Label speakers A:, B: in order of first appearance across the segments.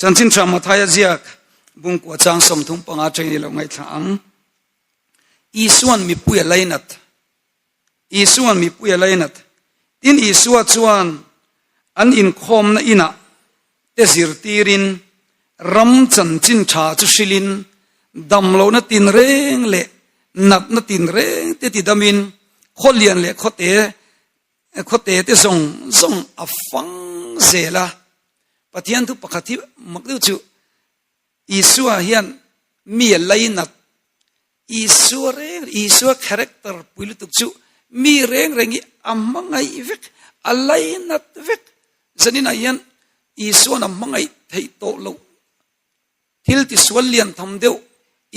A: Chanchin Tha Mathaia ziak bungkua chang 35 atangin i lo ngaihthla ang. Isuan mipui a lainat. Isuan mipui a lainat. Tin Isua chuan an inkhawmna inah te zirtirin ram chanchin tha chu hrilhin damlohna tinreng leh natna tinreng te tidamin khawlian leh khawte Khawte te zawng zawng a fang zel a, Pathian thu pakhat hi mak deuh chu Isua hian mi a lainat, Isua reng Isua character pui lutuk chu mi reng reng hi a hmangaih vek, a lainat vek. Zaninah hian Isua'n a hmangaih theih tawh loh Thil tisual lian tham deuh,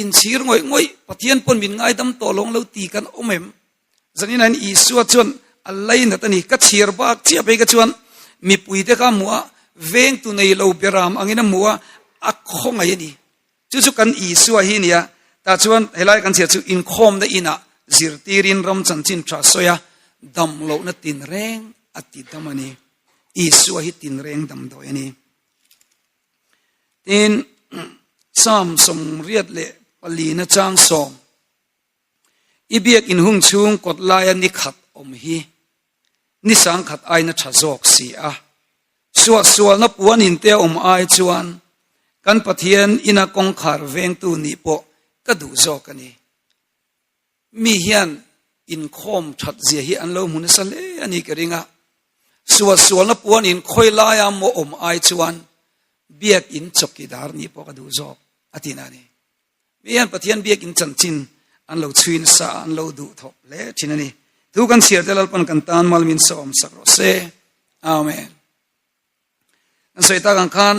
A: inchhir ngawih ngawih, Pathian pawn min ngaidam tawh lawng lo ti kan awm em? Zanin ahin Isua chuan a lainat a ni. Ka chhir bak chiah phei kha chuan mipuite kha a hmu a, vengtu nei lo beram angin a hmu a, a khawngaih a ni. Chu chu kan Isua hi a ni a. Tah chuan helai kan chhiar chu inkhawmna inah zirtirin ram chanchin tha sawi a, dam lohna tinreng a ti dam a ni. Isua hi tinreng damdawi a ni. Tin, Psalm 84 chang 10, I biak inhung chhung kawt laia ni khat awm hi ni sangkhat aina tha zawk si a. Suahsualna puan inte a awm ai chuan kan Pathian ina kawngkhar vengtu nih pawh ka duh zawk a ni. Mi hian inkhawm that zia hi an lo hmu nasa hle a ni ka ring a. Sualsualna puan in khawi laia maw awm ai chuan biakin chawkidar nih pawh ka duh zawk a ti na a ni. Mi hian Pathian biakin chanchin an lo chhui nasa a, an lo duh thawk hle thin a ni. Thu kan chhiar te Lalpan kan tan mal min sawm sak rawh se. Amen. An sawi tak ang khan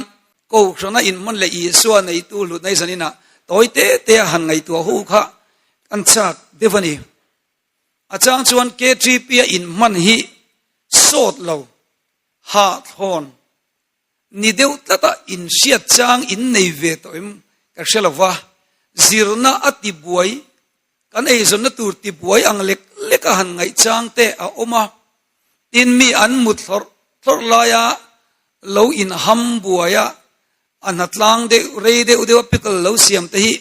A: Kohhrana inhman leh Isua neitu hlutna i zaninah tawi te te a han ngaihtuah ho kha kan chak deuh a ni. A chang chuan KTP a inhman hi sawt lo, hahthlawn ni deuh tlata inhriat chang in nei ve tawh em ka hre lo va, zirna a tibuai, kan eizawnna tur tibuai ang lek lek a han ngaih chang te a awm a. Tin mi an mut thlawrh thlawrh laia lo inham buai a, a hnatlang deuh rei deuh deuh a pickle lo siam te hi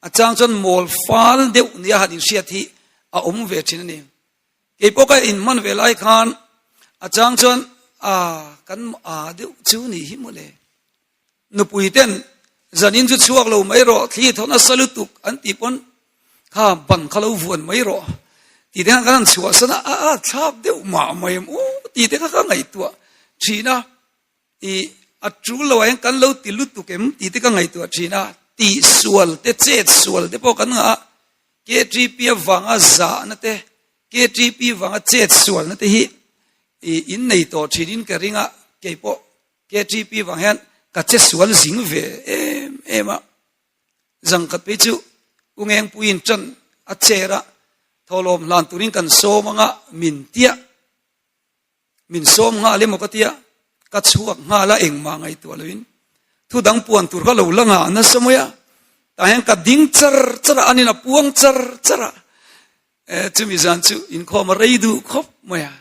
A: a chang chuan mawl fal deuh nia han inhriat hi a awm ve thin a ni. Kei pawh ka inhman ve lai khan a chang chuan a kan a deuh chu ni hi mawle. Nupui ten zanin chu chhuak lo mai rawh, thli thaw nasa lutuk an tih pawn kha ban kha lo vuan mai rawh tih te khan kan han chhuahsan a, a a thlak deuh mah mai em u tih te kha ka ngaihtuah thin a, ih a tul lo ah hian kan lo ti lutuk em tih te ka ngaihtuah thin a, tih sual te chet sual te pawh kan ngah a, KTP avanga zahna te KTP vanga chet sualna te hi ih in nei tawh thin in ka ring a, keipawh KTP vang hian ka che sual zing ve em em a, zangkhat phei chu U Ngengpuiin ṭan a chair a, thawhlawm hlan turin kan sawm anga min tia, min sawm nghal emaw ka tia, ka chhuak nghal a engmah ngaihtuah loin thu dang puan tur kha lo la ngah nasa mai a, tah hian ka ding char char a, anin a puang char char a, chumi zan chu inkhawm a rei duh khawp mai a.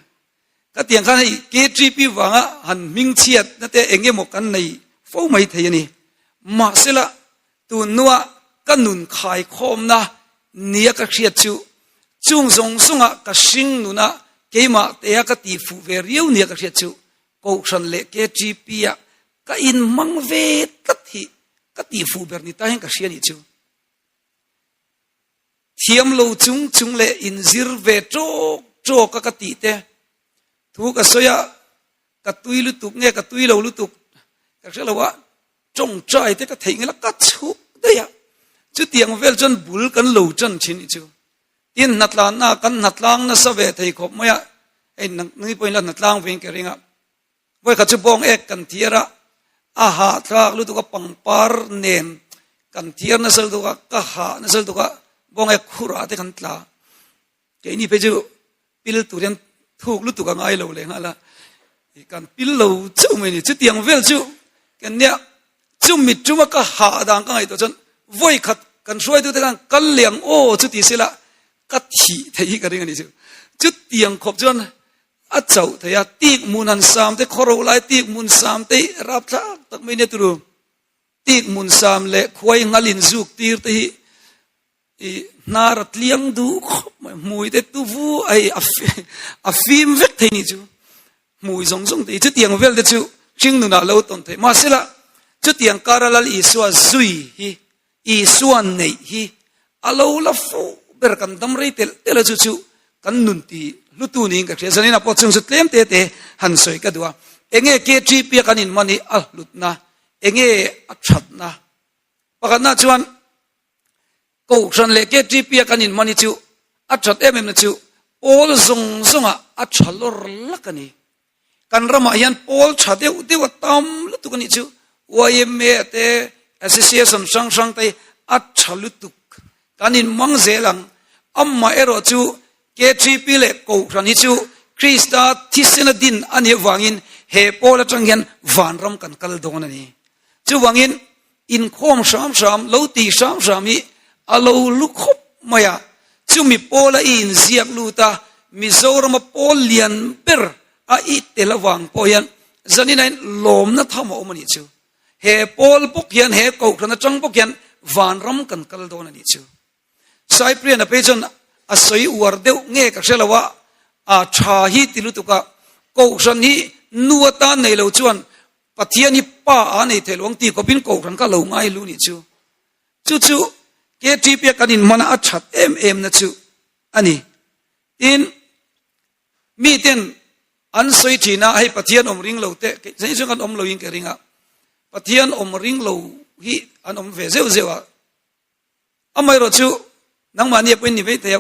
A: Ka tiang khan hei KTP vanga han hming chhiat na te eng emaw kan nei fo mai thei a ni. Mahsela tun hnua ka nun khaikhawmna nia ka hriat chu chung zawng zawnga ka hring nuna keimah tea ka tih fuh ve riau nia ka hriat chu Kohhran leh KTP ah ka inhmang ve tlat hi ka tih fuh ber ni ta hian ka hria nih chu. Thiam lo chung chung leh inzir ve tawk tawk a ka tih te thu ka sawi a, ka tui lutuk nge ka tui lo lutuk ka hre lo a, tawngtai te ka theih ngel a ka chhuk daih a, chutiang vel chuan bul kan lo tan thin i chu. Tin hnatlanna kan hnatlang nasa ve thei khawp mai a, hei nangni pawhin la hnatlang vein ka ring a, Vawikhat chu bawng ek kan thiar a, a hahthlak lutuk a pangpar nen kan thiar nasa lutuk a, ka hah nasa lutuk a, bawng ek khurah te kan tla. Keini phei chu pil tur hian thuk lutuk a ngai lo leh nghal a, kan pil lo chauh mai a ni. Chutiang vel chu kan nia, chu mit tuma ka hah dan ka ngaihtuah chuan vawikhat kan hruaitute khan kal leh ang aw chu ti sela ka thih theih hi ka ring a ni chu. Chutiang khawp chuan A chauh thei a, tik hmun han sam te, khawro lai tik hmun sam te hi rapthlak tak mai nia turu. Tik hmun sam leh khuai ngal in zuk tir te hi i hnar a tliang duh khawp mai, hmui te tu vu a hei a fim vek thei ni chu, hmui zawng zawng te hi chutiang vel te chu hring nunah lo tawn theih. Mahsela chutiang kara Lal Isua zui hi Isua neih hi a lo la fuh ber kan dam rei telh telh a chu chu kan nun ti hlutu niin ka hria. Zanin ah pawh chung chu tlem te te han sawi ka duh a. Enge KTP a kan inman hi a hlutna, enge a thatna? Pakhatna chuan Kohhran leh KTP a kan inman hi chu a that em em na chu pawl zawng zawngah a tha lawr lak a ni. Kan ramah hian pawl tha deuh deuh a tam lutuk a nih chu. Yma te, Association hrang hrang te hi a tha lutuk. Kan inhmang zel ang. Amah erawh chu KTP leh Kohhran hi chu Krista thisena din a nih avangin he pawl atang hian vanram kan kal dawn a ni. Chuvangin inkhawm hram hram, lo ti hram hram hi a lo lu khawp mai a, chumi pawla i inziak lut a, Mizorama pawl lian ber a i tel avang pawh hian zanin ain lawmna tham a awm a nih chu. He pawl bawk hian, he kohhran atang bawk hian vanram kan kal dawn a nih chu. Cyprian a phei chuan a sawi uar deuh nge ka hre lo a, a tha hi ti lutuk a, kohhran hi nu atan nei lo chuan Pathian hi pa a nei thei lo ang tih khawpin kohhran kha lo ngai lu nih chu. Chu chu KTP a kan inhman a a that em em na chu a ni. Tin, miten an sawi thin a, hei Pathian awm ring lo te, kei chuan kan awm loin ka ring a, Pathian awm ring lo hi an awm ve zeuh zeuh a, Amaherawh chu nangmahni pawhin ni mai thei a,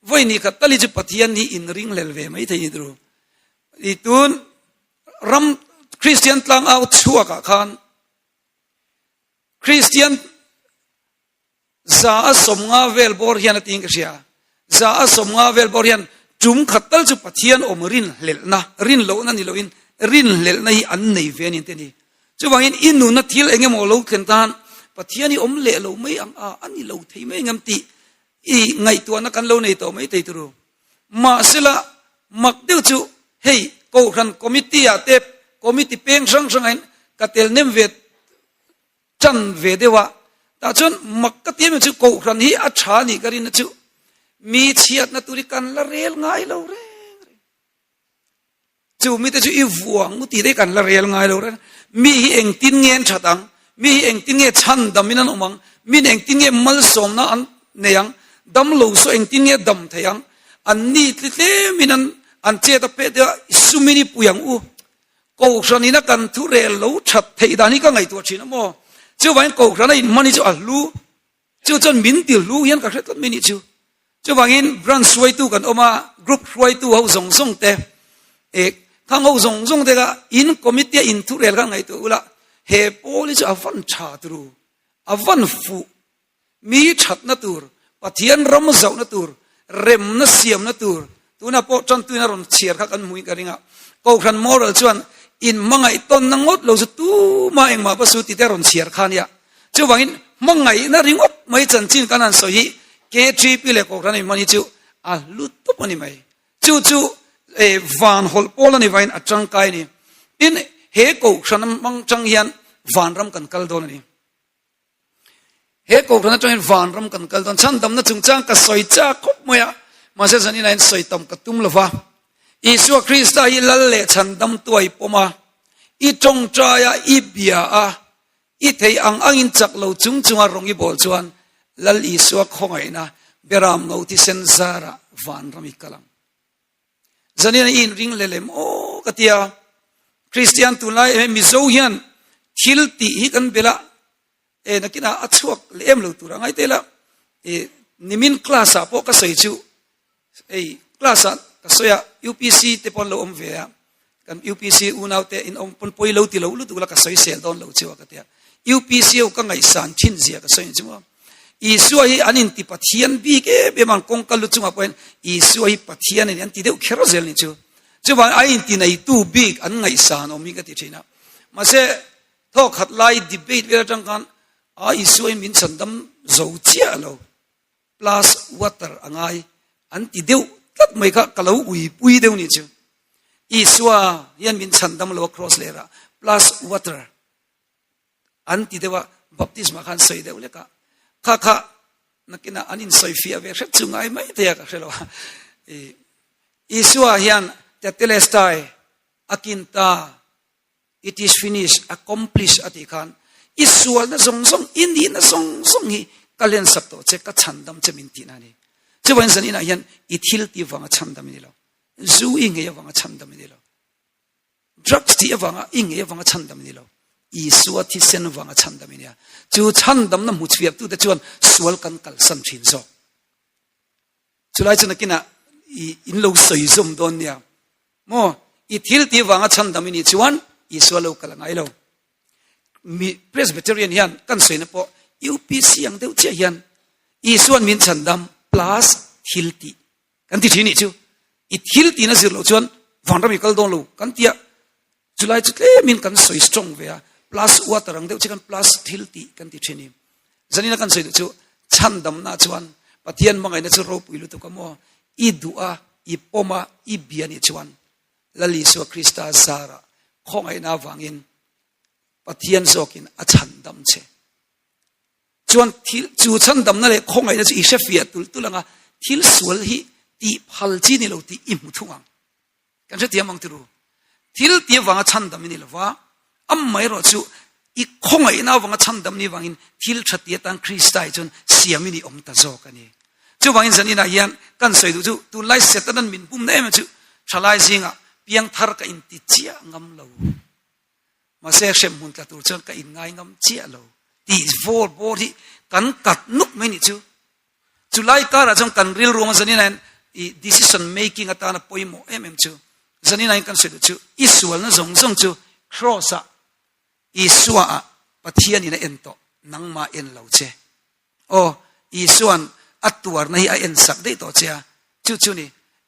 A: vawi ni khat tal hi chu Pathian hi in ringhlel ve mai thei ni tur. I tun ram Kristian tlangau chhuakah khan Kristian 150 vel bawr hian a tiin ka hria. 150 vel bawr hian tum khat tal chu Pathian awm rinhlelhna, rinlohna ni loin rinhlelhna hi an nei ve a ni te ni. Chuvangin i nuna thil eng emaw lo thlen tan Pathian i awm leh lo mai ang a, a ni lo thei mai engem tih i ngaihtuahna kan lo nei tawh mai thei turu. Mahsela mak deuh chu hei Kohhran Committee ah te Committee peng hrang hrangah in ka tel nem ve tan ve deuh a, tah chuan mak ka ti em em chu Kohhran hi a tha nih ka rinna chu mi chhiatna tur hi kan la rel ngai lo reng reng. Chu mite chu i vuang u tih te kan la rel ngai lo reng. Mi hi engtin nge an that ang? Mi hi engtin nge chhandamin an awm ang? Min engtin nge malsawmna an nei ang? Damlo saw engtin nge dam thei ang? An ni tli tlemin an an chet a peh deuh a, i sumin i pui ang u. Kohhran ina kan thu rel lo that theih dan hi ka ngaihtuah thin a maw? Chuvangin Kohhran a inhman hi chu a hlu. Chu chuan min ti hlu hian ka hre tlat mai nih chu. Chuvangin branch hruaitu kan awm a, group hruaitu ho zawng zawng te, eh khang ho zawng zawng te kha in committee a in thurel kha ngaihtuah ula, he pawl hi chu a van tha turu, a van fuh, mi thatna tur, Pathian ram zauhna tur, remna siamna tur, tunah pawh tantuina rawn chhiar kha kan hmuin ka ring a, Kohhran moral chuan in hmangaih tawnna ngawt lo chu tumah engmah va su tite rawn chhiar kha nia. Chuvangin hmangaihna ringawt mai chanchin kan han sawi hi KTP leh Kohhran in hman hi chu a hlu tawp a ni mai. Chu chu van hawlh pawl a ni vangin a tangkai a ni. Tin, he Kohhran hmang tang hian vanram kan kal dawn a ni. He Kohhran atangin vanram kan kal dawn. Chhandamna chungchang ka sawi chak khawp mai a, mahse zanin ah hian sawi tam ka tum lo va. Isua Krista hi lal leh chhandam tuai pawm a, i tawngtai a, i bia a, I thei ang angin chak lo chung chunga rawng i bawl chuan Lal Isua khawngaihna Beram no thisen zarah vanram i kal ang. Zanin i inring leh lem aw ka ti a, Kristian tunlai em Mizo hian thil tih hi kan bel a, e nakinah a chhuak leh em lo tur a ngai tel a, e nimin class ah pawh ka sawi chu Hei class ah ka sawi a UPC te pawh an lo awm ve a, kan UPC unau te in awm pawn pawi lo ti lo lutuk la ka sawi sel dawn lo chu a ka ti a. UPC ho ka ngaihsan thin zia ka sawi ang chu maw. Isua hi an inti Pathian bik em em ang kawngka lu chungah pawhin Isua hi Pathian a ni an ti deuh kher zel ni chu. Chuvang a inti neitu bik an ngaihsan awm hi ka ti thin a. Mahse thawkhat lai debate vel atang khan a Isua hi min chhandam zo chiah lo. Plus water a ngai an ti deuh tlat mai kha ka lo ui pui deuh nih chu. Isua hian min chhan dam lo a cross ler ah plus water an ti deuh a. Baptisma khan sawi deuh lek a, kha kha nakinah an insawi fiah ve hret chu ngai mai thei a ka hre lo a. Isua hian Tetelestai a kin ta, it is finished, accomplished a tih khan i sualna zawng zawng, i nihna zawng zawng hi ka lensak tawh che, ka chhandam che min tihna a ni. Chuvangin zan inah hian i thil tih vanga chhandam i ni lo, zu i ngei avanga chhandam i ni lo, drugs tih avanga i ngei avanga chhandam i ni lo, Isua thisen vanga chhandam i nia. Chu chhandamna hmu chhiaktute chuan sual kan kalsan thin zawk. Chulai chu nakinah i in lo sawi zawm dawn nia. Maw i thil tih vanga chhandam i nih chuan Isua lo kal a ngai lo. Mi Presbyterian hian kan sawina pawh UPC ang deuh chiah hian Isuan min chhandam plus thil tih kan ti thin nih chu. I thil tihna zir loh chuan vanram i kal dawn lo kan tia. Chulai chu tlemin kan sawi strong ve a, plus water ang deuh che khan plus thil tih kan ti thin i. Zanina kan sawi duh chu chhandamna chuan Pathian hmangaihna chu ropui lutuk a maw? I duh a, i pawm a, i bia nih chuan Lal Isua Krista zarah khawngaihna avangin Pathian zawkin a chhandam che. Chuan thil chu chhandamna leh khawngaihna chu i hrefiah tulh tulh ang a, thil sual hi tih phal chi ni lo tih i hmu thung ang. Kan hrethiam ang tiru. Thil ti avanga chhandam i ni lova, amaherawh chu i khawngaihna avanga chhandam ni vangin thil tha ti atan Krista hi chuan siam in i awm ta zawk a ni. Chuvangin zan inah hian kan sawi duh chu tunlai Setanan min bumna em em chu thalai zingah piangthar ka inti chiah ngam lo. Mahse hremhmun tla tur chuan ka inngai ngam chiah lo tih vawl bawr hi kan kat nuk mai nih chu. Chulai karah chuan kan rilruang zanin ah hian i decision making atana pawimawh em em chu zanin ah hian kan sawi duh chu i sualna zawng zawng chu cross ah Isua ah Pathian in a en tawh nangmah en lo che. Aw Isuan a tuarna hi a en sak daih tawh che a chu chu ni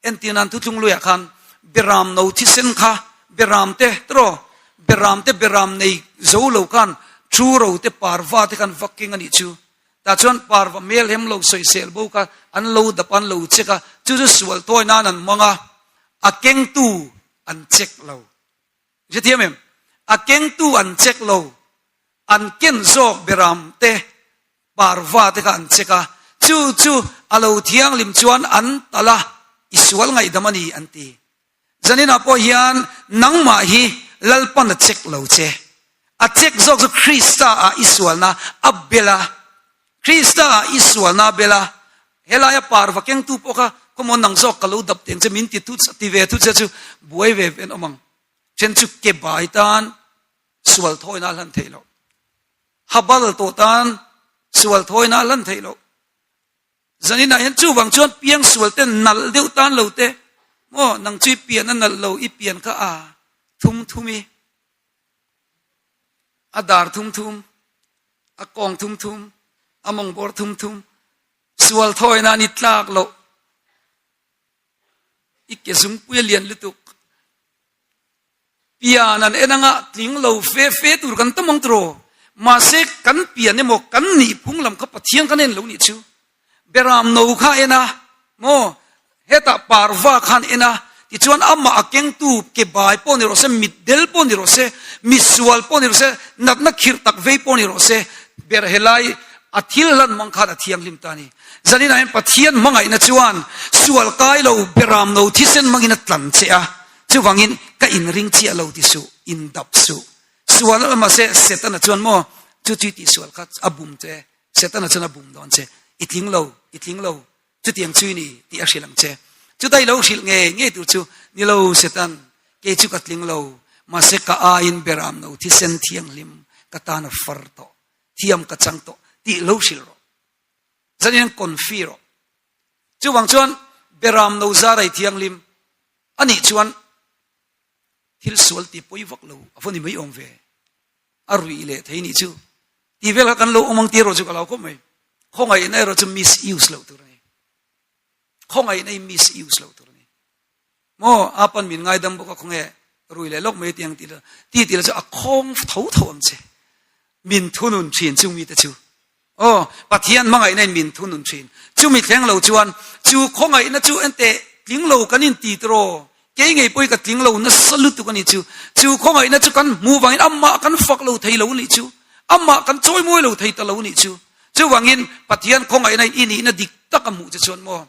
A: entir nan thuthlung luiah khan beram no thisen kha beram te tawh beram te beram nei zo lo khan thu ro te parva te khan vak keng a nih chu Tah chuan parva hmel hem lo sawisel bo kha an lo dap a, an lo check a, chu chu sual tawi nan an hmang a, a kengtu an check lo. I hrethiam em? A kengtu an check lo, an ken zawk beram te, parva te kha an check a, chu chu a lo thianghlim chuan an talh a, i sual ngaihdam a ni an ti. Zaninah pawh hian nangmah hi Lalpan a check lo che. A check zawk chu Krista ah i sualna a bel a. Krista ah i sualna a bel a. Helaia parva kengtu pawh kha khawmaw nang zawk ka lo dap teng che min ti thut ti ve thut che chu buai ve ve an awm ang. Then chu ke bai tan sual thawina a hlan theih loh. Habal tawh tan sual thawina a hlan theih loh. Zaninah hian chuvang chuan piang sual te nalh deuh tan lo te, maw nang chu i pian a nalh lo, i pian kha a thum thum i, a dar thum thum, a kawng thum thum, a mawngbawr thum thum, sual thawi nan i tlak loh, i ke zungpui a lian lutuk. Pian an en anga tling lo fe fe tur kan tam ang tiraw? Mahse kan pian emaw kan nih phung lam kha Pathian kan en lo nih chu. Beram no kha en a, maw? Hetah parva khan en a, tichuan amah a kengtu ke bai pawh ni rawh se, mitdel pawh ni rawh se, misual pawh ni rawh se, natna khirh tak vei pawh ni rawh se, ber helai a thil hlan mang khan a thianghlim ta a ni. Zaninah hian Pathian hmangaihna chuan sual kai lo beram no thisen hmangin a tlan che a. Chuvangin ka inring chiah lo ti suh, indap suh. Sual a mahse Setana chuan maw chu chu i tihsual kha a bum che, Setana chuan a bum dawn che, i tling lo, i tling lo, chutiang chu i ni tih a hrilh ang che. Chuta i lo hrilh ngei ngei tur chu, ni lo Setan, kei chu ka tling lo, mahse ka aiin beram no thisen thianghlim ka tan a far tawh, thiam ka chang tawh tih lo hrilh rawh. Zanin an confi rawh. Chuvang chuan beram no zarai thianghlim A nih chuan thil sual ti pawi vak lo a va ni mai awm ve. A ruih leh thei nih chu. Ti vel kha kan lo awm ang tih erawh chu ka lo khawp mai. Khawngaihna erawh chu misuse loh tur a ni. Khawngaihna hi misuse loh tur a ni. Maw a pan min ngaidam bawk a khawnge rui leh lawk mai tiang ti la ti ti la chu a khawng tho tho ang che. Min thunun thin chu mite chu. Aw, Pathian hmangaihna in min thunun thin. Chumi thleng lo chuan chu khawngaihna chu ente tling lo kan inti tiraw? Kei ngei pawh hi ka tling lo nasa lutuk a nih chu. Chu khawngaihna chu kan hmuh vangin amah kan fak lo thei lo a nih chu. Amah kan chawimawi lo thei ta lo nih chu. Chuvangin Pathian khawngaihna in i nihna dik tak a hmuh che chuan maw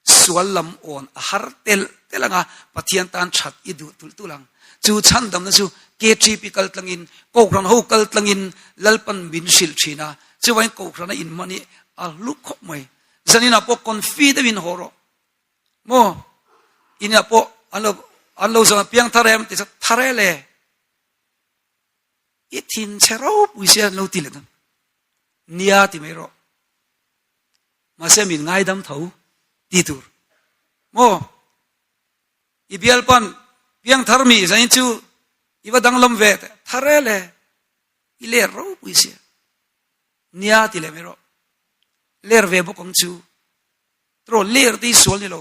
A: sual lam awn a har telh telh ang a, Pathian tan that i duh tulh tulh ang. Chu chhandamna chu KTP kal tlangin, Kohhran ho kal tlangin Lalpan min hrilh thin a, chuvangin Kohhrana inhman hi a hlu khawp mai. Zaninah pawh confi deuhin haw rawh. Maw? Inah pawh an lo an lo zawn a piang thar em ti chuan thar e le. I thin chhe ropui sia an lo ti leh dawn. Nia ti mai rawh. Mahse min ngaidam tho ti tur. Maw? I bialpan piang thar mi zanin chu i va danglam ve thar e le. I ler ropui sia. Nia ti leh mai rawh. Ler ve bawk ang chu. Tiraw ler te hi sual ni lo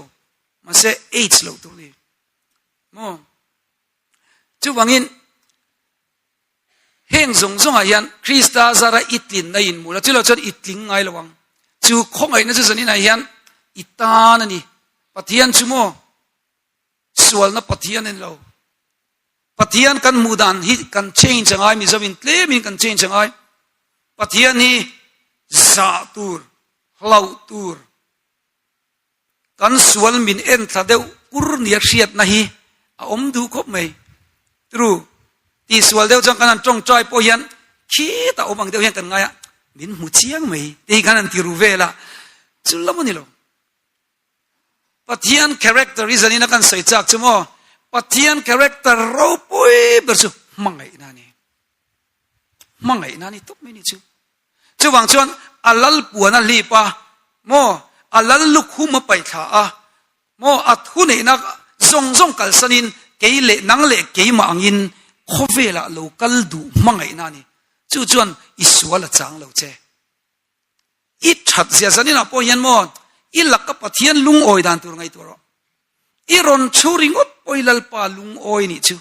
A: mahse aids loh tur ni maw chuvangin heng zawng zawngah hian Krista zara i tlinna in mul a chulo chuan i tling ngai lo ang chu khawngaihna chu zaninah hian i tan a ni Pathian chu maw sualna Pathian a ni lo Pathian kan hmuh dan hi kan change angai Mizoin tlemin kan change angai Pathian hi zah tur hlauh tur kan sual min en thla deuh kur nia hriatna hi a awm duh khawp mai tru ti sual deuh chuan kan han tawngtai pawh hian khitah awm ang deuh hian kan ngai a min hmu chiang mai te hi khan han ti ru vel a chu lam a ni lo Pathian character hi zanin a kan sawi chak chu maw Pathian character ropui ber chu hmangaihna a ni hmangaihna a ni tawp mai ni chu chuvang chuan a lal puan a hlip a maw a lal lukhum a paihthla a maw a thu neihna zawng zawng kalsanin kei leh nang leh keimah angin khawvelah lo kal duh hmangaihna a ni chu chuan i sual a chang lo che I that zia zaninah pawh hian maw i laka Pathian lungawi dan tur ngaihtuah rawh. I rawn chhu ringawt pawh i Lalpa lungawi nih chu.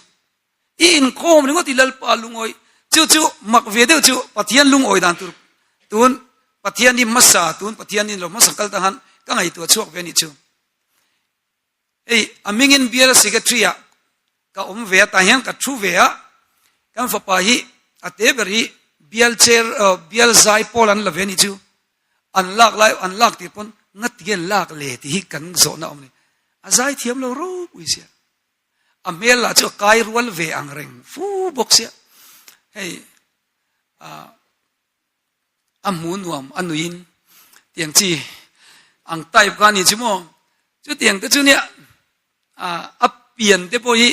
A: I inkhawm ringawt i Lalpa lungawi. Chu chu mak ve deuh chu Pathian lungawi dan tur tun Pathian hi hmasa tun Pathian in lo hmasa kal ta khan ka ngaihtuah chhuak ve nih chu. Hei a hmingin bial secretary ah ka awm ve a tah hian ka thu ve a kan fapa hi a te ber hi bial chair bial zai pawl an la ve anih chu an lak lai an lak tih pawn ngati an lak le tih hi kan zawhna awm a ni a zai thiam lo ropui sia a hmel lah chu a kai rual ve ang reng fu bawk sia hei ah a hmu nuam a nuiin tiang chi ang type kha ni chu maw chutiang te chu nia a pian te pawh hi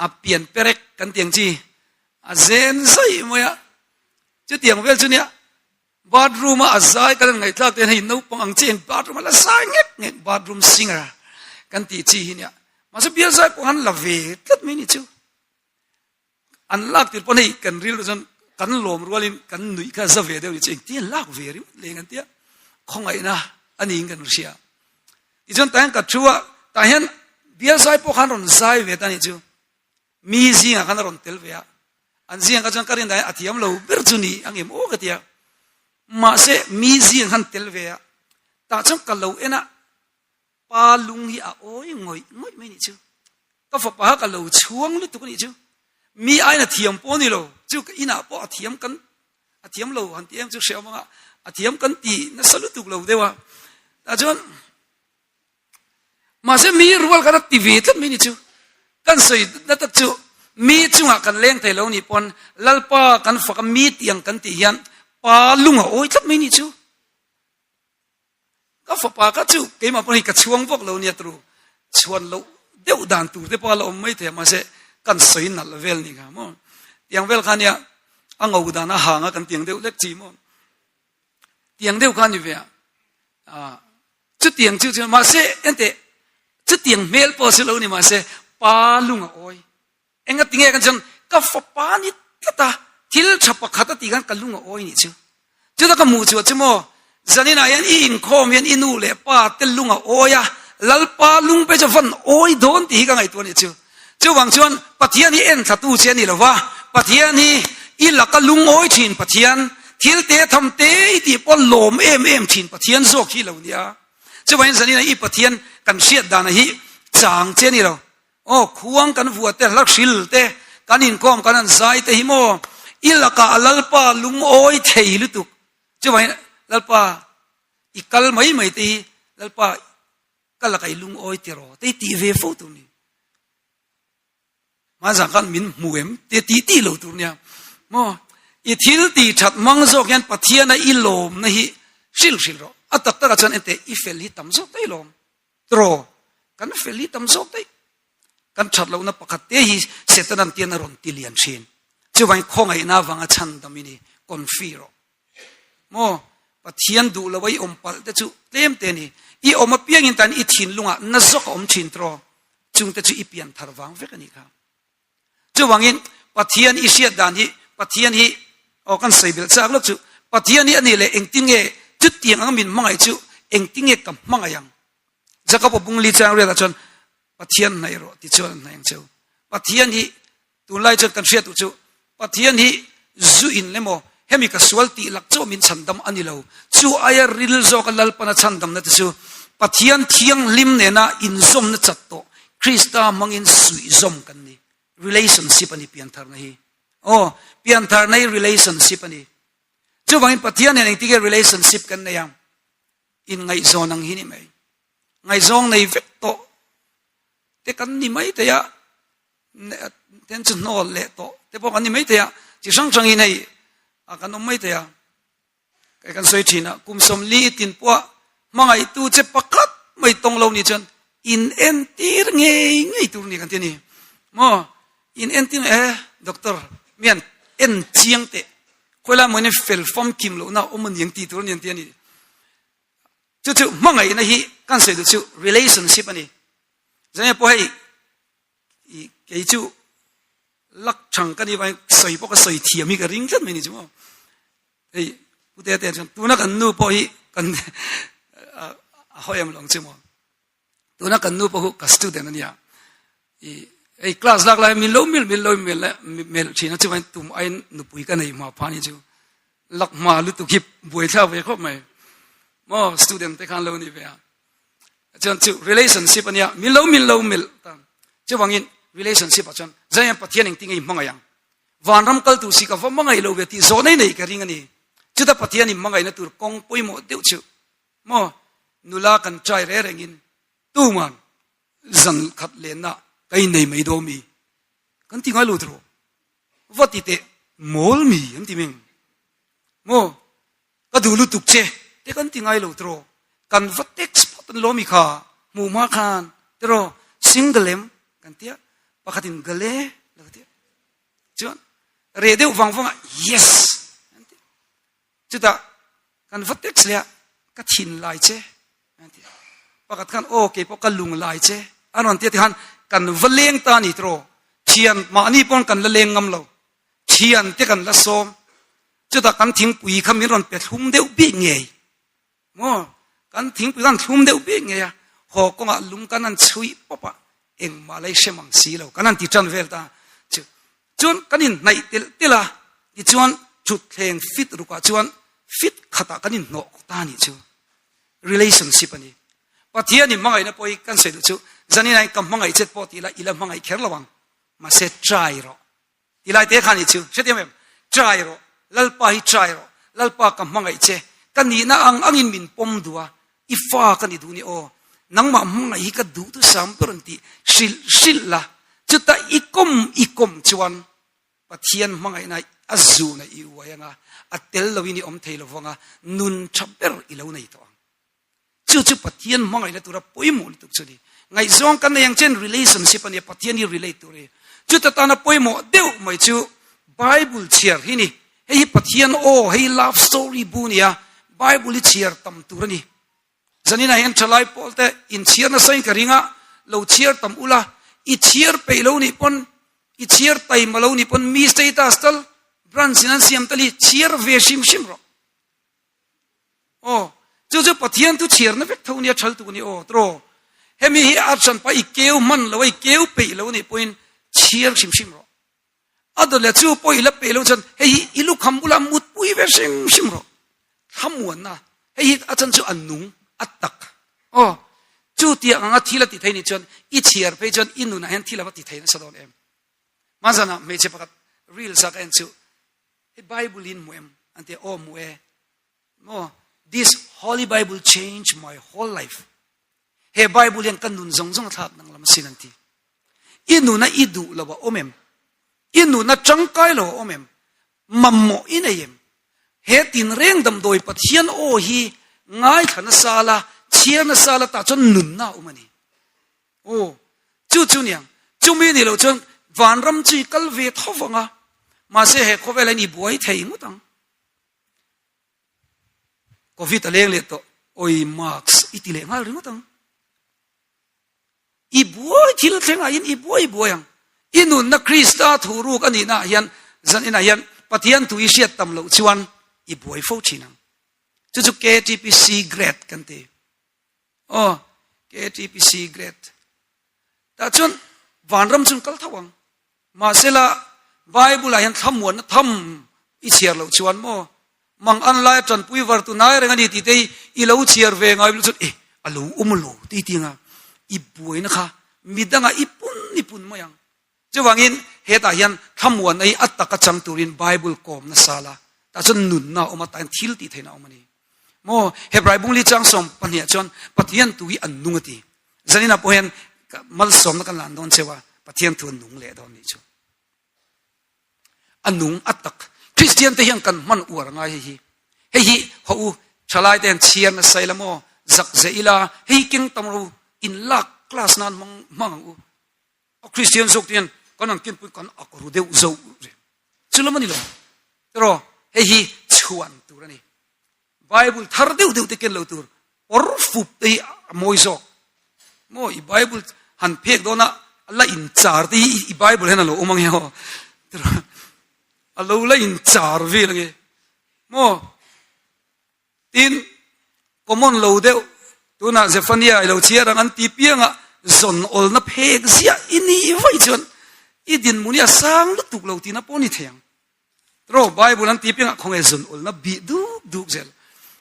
A: a pian perek kan tiang chi a zen zai mai a chutiang vel chu nia bathroom a a zai kan ngaihthlak te hei naupang ang chi bathroom a la zai ngek ngek bathroom singer kan tih chi hi nia mahse bial zai pawh han la ve tlat mai ni chu An lak tir pawn hei kan rilru chuan kan lawm rualin kan nuih kha za ve deuh ni chu engtin an lak ve ringawt leng an tia khawngaihna a niin kan hria. Tichuan tah hian ka thu a, tah hian bial zai pawh khan rawn zai ve ta ni chu mi zingah khan a rawn tel ve a, an zingah kha chuan ka rin dan hian a thiam lo ber chu ni ang em aw ka tia. Mahse mi zingah khan tel ve a, tah chuan ka lo en a, Pa lung hi a awi ngawih ngawih mai nih chu. Ka fapa kha ka lo chhuang lutuk a nih chu. Mi aiin a thiam pawh a ni lo. Chu ka inah pawh a thiam kan a thiam lo han ti em chu hre awm anga a thiam kan ti nasa lutuk lo deuh a. Tah chuan mahse mi rual khan a ti ve tlat mai nih chu. Kan sawi na tak chu mi chungah kan leng thei lo nih pawn Lalpa kan fak a mi tiang kan tih hian pa lung a awi tlat mai nih chu. Ka fapa kha chu keimah pawh hi ka chhuang vak lo nia turu chhuan loh deuh dan tur te pawh a la awm mai thei a mahse kan sawi nalh vel ni kha maw tiang vel kha nia a ngo dan a hang a kan tiang deuh lek chi maw tiang deuh kha ni ve a chutiang chu chu mahse ente chutiang hmel pawh chu lo ni mahse pa lung a awi Enga tinge kan chuan ka fapa ni tlat a, thil tha pakhat a tih khan ka lung a awi nih chu. Chuta ka hmuh chuah chu maw, zaninah hian i inkhawm hian i nu leh pa te lung a awi a, Lalpa lung pe chu van awi dawn tih hi ka ngaihtuah nih chu. Chuvang chuan Pathian hi en thlatu che a ni lo va, Pathian hi i laka lung awi thin Pathian, thil te tham te i tih pawh lawm em em thin Pathian zawk hi lo nia. Chuvangin zaninah i Pathian kan hriat dana hi chang che a ni lo. Aw, khuang kan vuah te, hla hril te, kan inkhawm kan han zai te hi maw? I lakah Lalpa lungawi thei lutuk. Chuvangin Lalpa i kal mai mai te hi Lalpa ka lakah i lungawi tiraw te hi tih ve fo tur ni. Hmanzang khan min hmu em te tih tih lo tur nia. Maw i thil tih that mang zawk hian Pathiana i lawmna hi hrilh hrilh rawh. A tak takah chuan enteh i fel hi tam zawk daih lawm. Tiraw kan fel hi tam zawk daih. Kan that lohna pakhat te hi Setanan tian a rawn ti lian thin. Chuvangin khawngaihna avanga chhandam i ni confi rawh. Maw Pathian duh lo a i awm palh te chu tlem te a ni. I awm apiangin tan i thinlungah na zawk a awm thin tiraw? Chungte chu i pian thar vang vek a nih kha. Chuvangin Pathian i hriat dan hi Pathian hi aw kan sawi belh chak lawk chu Pathian hi a nih leh engtin nge chutiang anga min hmangaih chu engtin nge ka hmangaih ang? Jakob-a bungli chang riatah chuan Pathian hnaih rawh ti chuan an hnaih ang cheu. Pathian hi Tunlai chuan kan hriat duh chu Pathian hi zu in emaw hemi ka sual tih lak chu min chhandam a ni lo. Chu aia ril zawka Lalpana chhandamna te chu Pathian thianghlim nena inzawmna chat tawh Krista hmangin suihzawm kan ni. Relationship a ni piantharna hi. Aw, piantharna hi relationship a ni. Chuvangin Pathian nen engtin nge relationship kan nei ang? Inngaihzawn ang hi ni mai. Ngaihzawng nei vek tawh te kan ni mai thei a. Then chu hnawl leh tawh te pawh kan ni maithei a, chi hrang hrangin hei a kan awm maithei a, kei kan sawi thin a, kum 40 i tin pawha hmangaihtu che pakhat mai tawng lo ni chuan in entir ngei ngei tur ni kan ti a ni maw, in entir e doctor mian en chiang teh khawilai mawin fel famkim lohna a awm a ni ang tih tur a ni an ti a ni. Chu chu hmangaihna hi kan sawi duh chu relationship a ni. Zenge pawh hei i kei chu lak thang ka ni vai sawi pawh ka sawi thiam hi ka ring tlat mai ni chu maw. Hei pute te chuan tuna kan nu pawh hi kan a hawi em lo ang chu maw. Tuna kan nu pawh hu ka student a nia. I hei class lak lai min lo mil min lo mil mel thin a chuan tum aiin nupui ka nei hma pha ni chu. Lak hma lutuk hi buai thlak ve khawp mai. Maw student te khan lo ni ve a. Chuan chu relationship a nia min lo min lo mil ta. Chuvangin relationship ah chuan zai Pathian engtin nge i hmangaih ang. Vanram kal tur si ka va hmangaih lo ve tih zawh nei nei ka ring a ni. Chuta Pathian in hmangaihna tur kawng pawimawh deuh chu maw nula kan try re rengin tuman zan khat lenna ka innei mai dawn mi kan ti ngai lo tiraw va ti teh mawl mi an ti meng maw ka duh lutuk che te kan ti ngai lo tiraw kan va text phawt an lawmi kha hmuh hma khan tiraw single em kan tia pakhatin gale lo tia chuan reh deuh vang vang ah yes an ti Chutah kan va text leh a, ka thin lai che an ti a. Pakhat khan aw kei pawh ka lung lai che a rawn ti a tikhan kan va leng ta a ni tiraw, thian mahni pawn kan la leng ngam lo, thian te kan la sawm. Chutah kan thingpui kha min rawn pe thlum deuh bik ngei maw, kan thingpui khan thlum deuh bik ngei a, haw kawngah lung kan han chhuih pawp a, engmah la i hrem ang si lo kan han ti tan vel ta chu. Chuan kan inhnaih telh telh a, tichuan thutthleng fit rukah chuan fit khatah kan inhnawh ta a nih chu. Relationship a ni. Pathian in hmangaihna pawh hi kan sawi duh chu zanin ah ka hmangaih chet pawh tih la i la hmangaih kher lo ang, mahse try rawh. Ti lai te kha a nih chu, hrethiam em? Try rawh, Lalpa hi try rawh, Lalpa ka hmangaih che, ka nihna ang angin min pawm duh a, I fa ka ni duh ni aw, nangmah hmangaih hi ka duh tu sam ber an tih hrilh hrilh la, chutah i kawm i kawm chuan Pathian hmangaihna a zuna i uai anga, a tel loin i awm thei lo vang a, nun tha ber i lo nei tawh ang. Chu chu Pathian hmangaihna tura pawimawh lutuk chu a ni. Ngaihzawng kan nei ang chen relationship a nia, Pathian hi relate tur a ni. Chuta tana pawimawh deuh mai chu Bible chhiar hi ni. Hei hi Pathian aw, hei love story bu nia, Bible hi chhiar tam tur a ni. Zaninah hian thalai pawl te inchhiar nasa in ka ring a, lo chhiar tam ula, i chhiar peih lo nih pawn, i chhiar taima lo nih pawn mi status tal branch in an siam tal hi chhiar ve hrim hrim rawh. Aw, chu chu Pathian thu chhiarna vek tho nia thal tuk a ni aw, tiraw? Hemi hi a hranpa i keu hman lo a, i keu peih lo nih pawhin chhiar hrim hrim rawh. A dawt leh chu pawh i la peih lo chuan hei hi i lukham bulah mutpui ve hrim hrim rawh. Thlamuanna, hei hi a chan chu a nung, a tak. Aw, chu tiang anga thil a ti thei nih chuan i chhiar phei chuan i nunah hian thil a va ti thei nasa dawn em. Hmanzanah hmeichhe pakhat reels a ka en chu. Hei Bible in hmu em? An ti a, Aw hmu e. Maw? This Holy Bible change my whole life. He Bible hian ka nun zawng zawng a thlak danglam asin an ti. I nuna i duh lo a awm em? I nuna tangkai lo a awm em? Mamawh i nei em? He tinreng damdawi Pathian aw hi ngaithla nasa la, chhiar nasa la tah chuan nunna a awm a ni. Aw, chu chu niang. Chumi ni loh chuan vanram chu i kal ve tho vang a, mahse he khawvel hian i buai thei ngawt ang. Covid a leng leh tawh, awi mask i ti leh nghal ringawt ang. I buai thil thlengah hian i buai buai ang. I nunna Krista thu ruk a nihnaah hian zan inah hian Pathian thu i hriat tam loh chuan i buai fo thin ang. Chu chu KTPC grade kan ti. Aw, KTPC grade. Tah chuan vanram chu an kal tho ang. Mahsela, Bible-ah hian thlamuanna tham i chhiar loh chuan maw, mang an laia tanpui var tu nai reng a ni tih te hi i lo chhiar ve ngai lo chuan e, a lo awm lo tih tinga i buaina kha midangah i pun i pun mai ang. Chuvangin hetah hian thlamuanna hi a taka chang turin Bible kawm nasa la, tah chuan nunna a awm a, tah hian thil tih theihna a awm a ni. Maw, Hebrai bungli chang sawm pahniah chuan Pathian tu hi an nung a ti. Zaninah pawh hian malsawmna kan lan dawn cheu a, Pathian thu an nung leh dawn nih chu. A nung a tak. Kristian te hian kan hman uar ngai hei hi. Hei hi haw u, thalai te hian chhiar nasa ila maw, zak zeh ila, hei hi keng tam ro in lak class nan hmang hmang ang u. A Kristian zawk te hian kan an kenpui kan ak ru deuh zo reng. Chu lam a ni lo. Tiraw, hei hi chhuan tur a ni. Bible thar deuh deuh te ken lo tur awr fup te hi a mawi zawk. Maw i Bible han phek dawn a la in char te hi i Bible hian a lo awm ange aw. A lo la in char vel ange. Maw tin common lo deuh tunah Zephaniah i lo chhiar ang an ti pianga zawn awlna phek ziah i ni vaih chuan i dinhmun hi a sang lutuk lo tihna pawh a ni thei ang. Ro Bible an ti piangah khawnge zun ulna bih duk duk zel.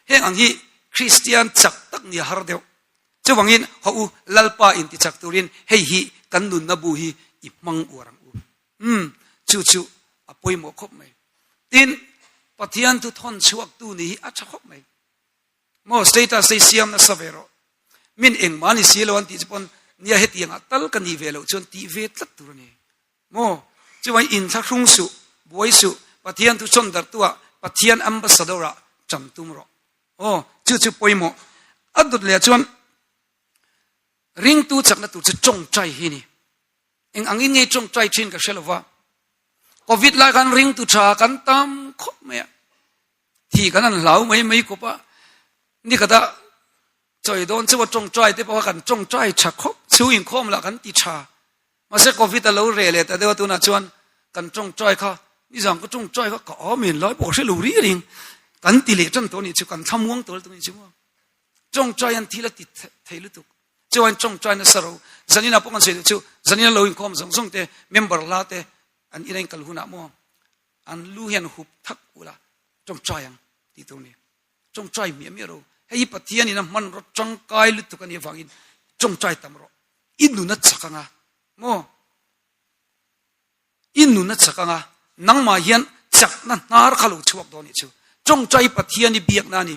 A: Heng ang hi Kristian chak tak ni a har deuh. Chuvangin haw u Lalpa in ti chak turin hei hi kan nunna bu hi i hmang uar ang u. Umm chu chu a pawimawh khawp mai. Tin, Pathian thu thawn chhuaktu ni hi a tha khawp mai. Maw status te hi siam nasa ve rawh. Min engmah ni si lo an tih chu pawn nia hetiangah tal ka nih ve loh chuan tih ve tlat tur a ni. Maw? Chuvangin inthlahrung suh, buai suh, Pathian thu chawn darhtuah Pathian ambassador ah ṭan tum rawh. Aw, chu chu pawimawh. A dawt leh ah chuan ringtu chakna tur chu tawngtai hi a ni. Eng angin nge tawngtai ṭhin ka hre lo va. Covid lai khan ringtu ṭha kan tam khawp mai a. Thi kan han hlau mai mai khawp a. Nikhat ah chawi dawn chauh a tawngtai te pawh kha kan tawngtai ṭha khawp, chhung inkhawm lah kan ti ṭha. Mahse Covid a lo reh leh ta deuh a tunah chuan kan tawngtai kha nizan ka tawngtai kha ka amen lai pawh ka hre lo ri ring kan ti leh tan tawh a nih chu kan thlamuang tawh lutuk a nih chu maw tawngtai an thil a ti thei lutuk chuan tawngtai nasa ro zanina pawh kan sawi duh chu zanina lo inkhawm zawng zawng te member la te an ina in kal hunah maw an lu hian hup thak ula tawngtai ang tih tur a ni tawngtai miah miah ro hei hi Pathian in a hmanraw tangkai lutuk a nih avangin tawngtai tam rawh I nun a chak anga maw? I nun a chak anga nangmah hian chakna hnar kha lo chhuak dawn nih chu. Tawngtai Pathian i biakna a ni.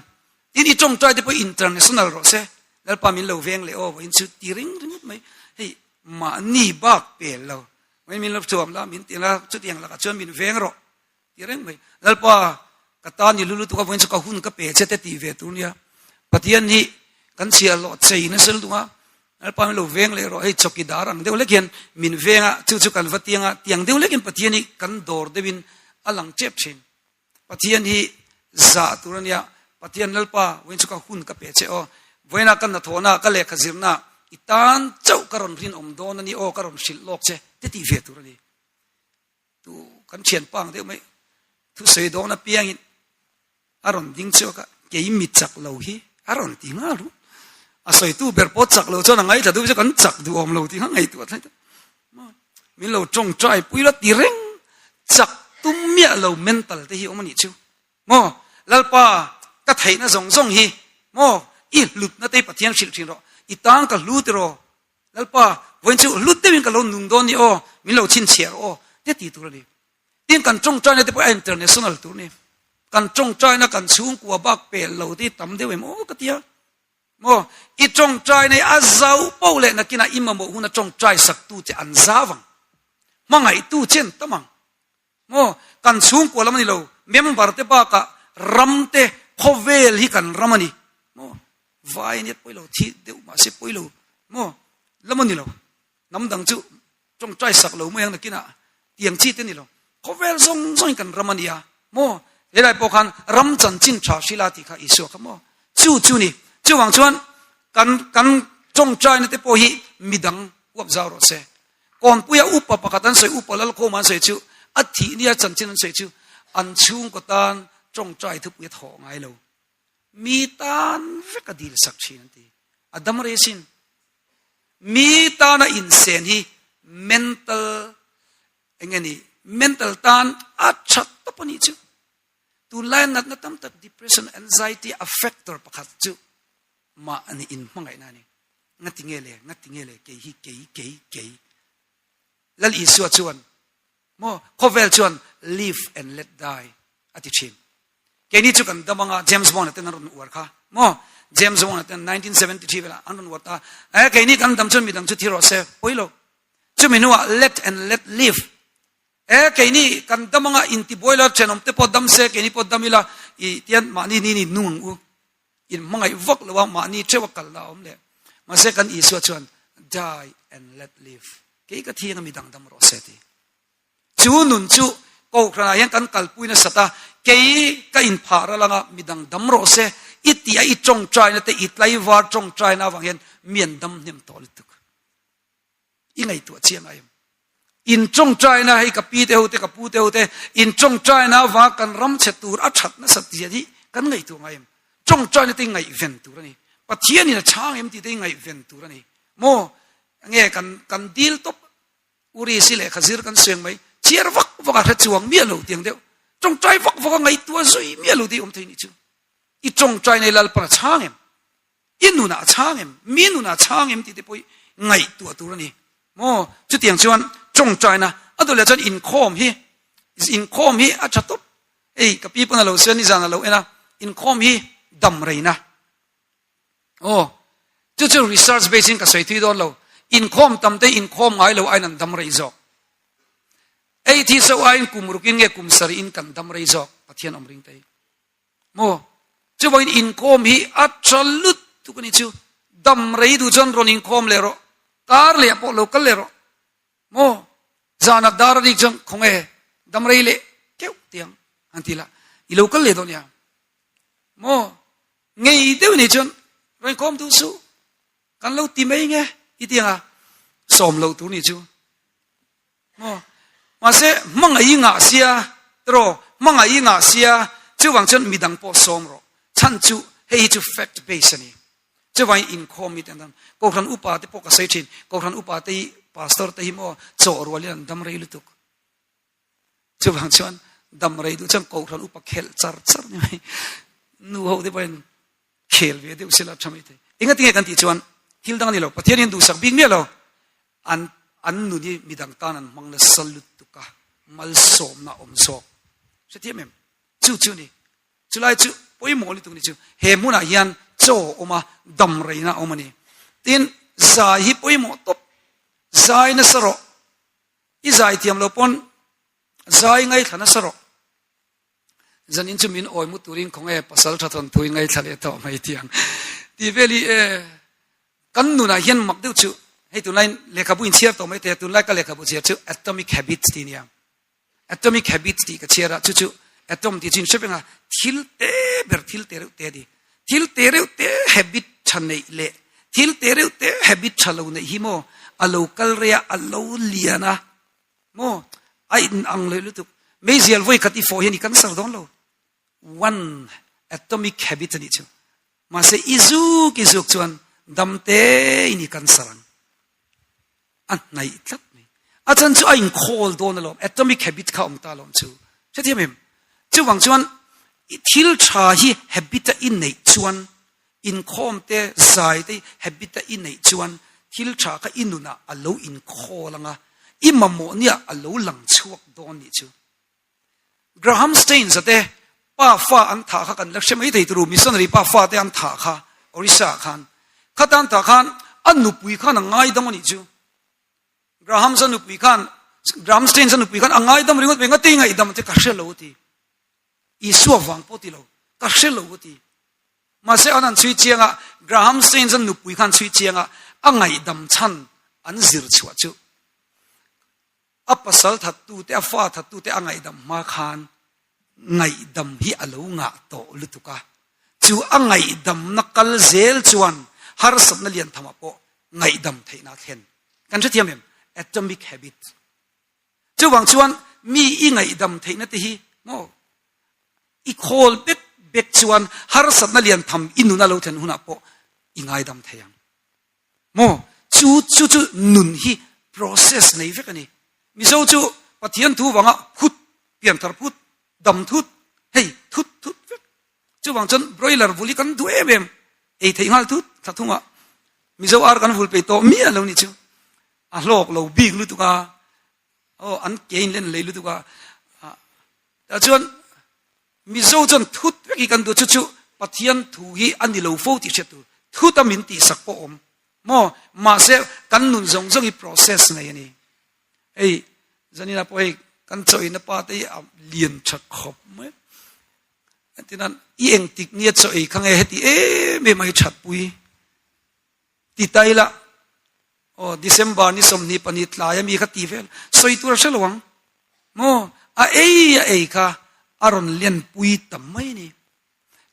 A: Tin i tawngtai te pawh international rawh se. Lalpa min lo veng leh aw vawiin chu ti ring ringawt mai. Hei mahni bak pel lo. Vawiin min lo thuam la min ti la chutiang lakah chuan min veng rawh. Ti reng mai. Lalpa, ka tan i lu lutuk a vawiin chu ka hun ka pe che te tih ve tur nia. Pathian hi kan chhiah hlawh chei nasa lutuk a, Lalpa min lo veng leh rawh, hei chawkidar ang deuh lek hian min veng a, chu chu kan va tiang a, tiang deuh lekin Pathian hi kan dawr deuhin a lang tep thin. Pathian hi zah tur a nia, Pathian Lalpa, vawiin chu ka hun ka pe che aw, vawiinah ka hnathawhna, ka lehkha zirna i tan chauh ka rawn rinawm dawn a ni aw, ka rawn hrilh lawk che te tih ve tur a ni. Tu kan thian pang deuh mai thusawi dawn apiangin a rawn ding chhuak a, kei mi chak lo hi a rawn ti nghal ru. A sawitu ber pawh chak lo chuan a ngaithla duh chu kan chak duh awm lo tih kha ngaihtuah thlai ta. Min lo tawngtai pui la ti reng chak tum miah lo mental te hi awm a nih chu. Maw Lalpa ka theihna zawng zawng hi maw i hlutna te Pathian hrilh thin rawh i tan ka hlu tiraw Lalpa, vawiin chu hlut deuhin ka lo nung dawn ni aw, min lo chhinchhiah rawh aw, te ti tur a ni. Tin kan tawngtaina te pawh a international tur ni. Kan tawngtaina kan chhungkua bak pel lo te tam deuh em aw ka tia. Maw i tawngtaina hi a zau poh leh nakinah i mamawh huna tawngtai saktu che an zau ang. Hmangaihtu che an tam ang. Maw kan chhungkua lam a ni lo, member te bakah ram te khawvel hi kan ram a ni. Maw vai aniat pawi lo, thi deuh mahse pawi lo. Maw lam a ni lo. Hnam dang chu tawngtai sak lo mai ang nakinah tiang chi te ni lo. Khawvel zawng zawngin kan ram a nia maw? Helai pawh khan ram chanchin tha hrila tih kha Isua kha maw? Chu chu ni. Chuvang chuan kan kan tawngtaina te pawh hi midang huap zau rawh se. Kawnpuia upa pakhat an sawi, upa Lalkhawma an sawi chu a thih nia chanchin an sawi chu an chhungkaw tan tawngtai thupui a thawh ngai lo. Mi tan vek a dil sak thin an ti. A dam rei asin. Mi tana insen hi mental eng nge ni mental tan a tha tawp a nih chu. Tunlaia natna tam tak depression, anxiety a factor pakhat chu mah a ni inhmangaihna a ni. Ngati nge le, ngati nge le kei hi kei kei kei. Lal Isua chuan Maw? Khawvel chuan live and let die a ti thin. Keini chu kan dam anga James Bond-a ten an rawn uar kha. Maw? James Bond-a ten 1973 velah an rawn uar ta. Eh, keini kan dam chuan midang chu thi rawh se, pawi lo. Chumi hnuah let and let live. Eh, keini kan dam anga intibuai lo, thenawm te pawh dam se, keini pawh dam ila, i tian mahni ni ni nung ang u. In hmangaih vak lo a, mahni theuh a kalna a awm leh. Mahse kan Isua chuan die and let live. Kei ka thiang a mi dangdam rawh se ti. Chu nun chu Kohhranah hian kan kalpui nasat a, kei ka inphah ral anga mi dangdam rawh se i tih a i tawngtaina te i tlaivar tawngtaina avang hian mi an dam hnem tawh lutuk. I ngaihtuah chiang a em? In tawngtaina hei ka pi te ho te ka pu te ho te in tawngtaina avanga kan ram chhe tur a that nasat zia hi kan ngaihtuah ngai em? Tawngtaina te ngaihven tur a ni. Pathianin a chhang em tih te ngaihven tur a ni. Maw? Nge kan kan dil tawp Uri si lehkha zir kan sueng mai chhiar vak vak a hre chuang miah lo tiang deuh. Tawngtai vak vak a ngaihtuah zui miah lo tih awm thei nih chu. I tawngtai nei Lalpan a chhang em? I nunah a chhang em? Mi nunah a chhang em tih te pawh hi ngaihtuah tur a ni. Maw? Chutiang chuan tawngtaina a duh leh chuan inkhawm hi inkhawm hi a tha tawp. Hei ka pi pawn a lo sawi a nizan a lo en a, inkhawm hi dam reina. Aw, chu chu research base in ka sawi thui dawn lo. Inkhawm tam te inkhawm ngai lo aiin an dam rei zawk. Ei thi so aiin kum rukin nge kum sarih in kan dam rei zawk Pathian awm ring te hi. Maw? Chuvangin inkhawm hi a tha lutuk a ni chu. Dam rei duh chuan rawn inkhawm leh rawh. Kar leh pawh lo kal leh rawh. Maw? Zanah dar a rik chuan khawnge dam rei leh keuh tiang an ti la. I lo kal leh dawn nia. Maw? Ngei deuh ni chuan rawn inkhawm duh suh. Kan lo ti mai nge i ti anga sawm loh tur ni chu. Maw? Mahse, hmangaih i ngah sia, tiraw, hmangaih i ngah sia, chuvang chuan midang pawh sawm rawh. Chhan chu hei hi chu fact base a ni. Chuvangin inkhawm mi te an dam. Kohhran upa te pawh ka sawi thin. Kohhran upa te hi, pastor te hi maw chawh rualin an dam rei lutuk. Chuvang chuan dam rei duh chuan kohhran upa khelh char char ni mai. Nu ho te pawhin khel ve deuh sela tha mai thei. Engatinge kan tih chuan thil dang a ni lo. Pathian hian duhsak bik miah lo. An an nun hi midang tan an hmang nasa lutuk a, malsawmna a awm zawk. Hrethiam em? Chu chu a ni. Chulai chu pawimawh lutuk a ni chu. He hmunah hian chaw a awm a, dam reina a awm a ni. Tin, zai hi pawimawh tawp. Zai nasa rawh. I zai thiam lo pawn zai ngaithla nasa rawh. Zanin chu min awi mu turin khawnge pasal tha thawn thui ngaithla leh tawh mai tiang ti vel hi e kan nunah hian mak deuh chu hei tunlai lehkhabu in chhiar tawh mai te tunlai ka lehkhabu chhiar chu atomic habits ti nia atomic habits tih ka chhiar a chu chu atom tih chu in hre venga thil te ber thil te reuh te di thil te reuh te habit tha neih leh thil te reuh te habit tha lo neih hi maw a lo kal rei a a lo lian a Maw? A in ang leh lutuk. Meizial vawi khat i fawh hian i cancer dawn lo. One atomic habit a nih chu. Mahse i zuk i zuk chuan dam te in i cancer ang. A hnaih tlat mai. A chan chu a in khawl dawn alawm. Atomic habit kha awm ta alawm chu. Hrethiam em? Chuvang chuan thil tha hi habit a i neih chuan Inkhawm te, zai te habit a i neih chuan thil tha kha i nunah a lo inkhawl ang a, i mamawh nia a lo lang chhuak dawn nih chu. Graham Staines-a te pa fa an thah kha kan la hre mai thei turu, missionary pa fa te an thah kha Orissa ah khan. Khata an thah khan a nupui khan a ngaidam a nih chu. Graham-a nupui khan, Graham Staines-a nupui khan a ngaidam ringawt mai, ngati ngaihdam te ka hre lo a ti. Isua vang pawh ti lo, ka hre lo a ti. Mahse an han chhui chiang a, Graham Staines-a nupui khan chhui chiang a, a ngaihdam chhan an zir chhuah chu. A pasal thattute, a fa thattute a ngaihdam hma khan ngaihdam hi a lo ngah tawh lutuk a. Chu a ngaihdamna kal zel chuan harsatna lian thamah pawh ngaihdam theihna a thlen. Kan hrethiam em? Atomic habit. Chuvang chuan mi i ngaihdam theihna te hi maw i khawl bet bet chuan harsatna lian tham i nuna lo thlen hunah pawh i ngaidam thei ang. Maw? Chu chu chu nun hi process nei vek a ni. Mizo chu Pathian thu vanga phut, pianthar phut, dam thut, hei thut thut vek. Chuvang chuan broiler vul hi kan duh em em, ei theih nghal thut thla thungah Mizo ar kan vul peih tawh miah lo nih chu. A hlawk lo bik lutuk a, aw an ke in len lei lutuk a. Tah chuan Mizo chuan thut vek hi kan duh chu chu Pathian thu hi a ni lo fo tih hriat tur. Thut a min tihsak pawh awm maw? Mahse kan nun zawng zawng hi process nei a ni. Hei zanina pawh hei kan chawina pa te hi a lian tha khawp mai. Entinan i engtik nia chaw ei kha nge heti em em a i thatpui ti ta ila aw December ni 22 tlai ami kha ti vel sawi tur a hre lo ang maw a ei a ei kha a rawn lianpui tam mai a ni.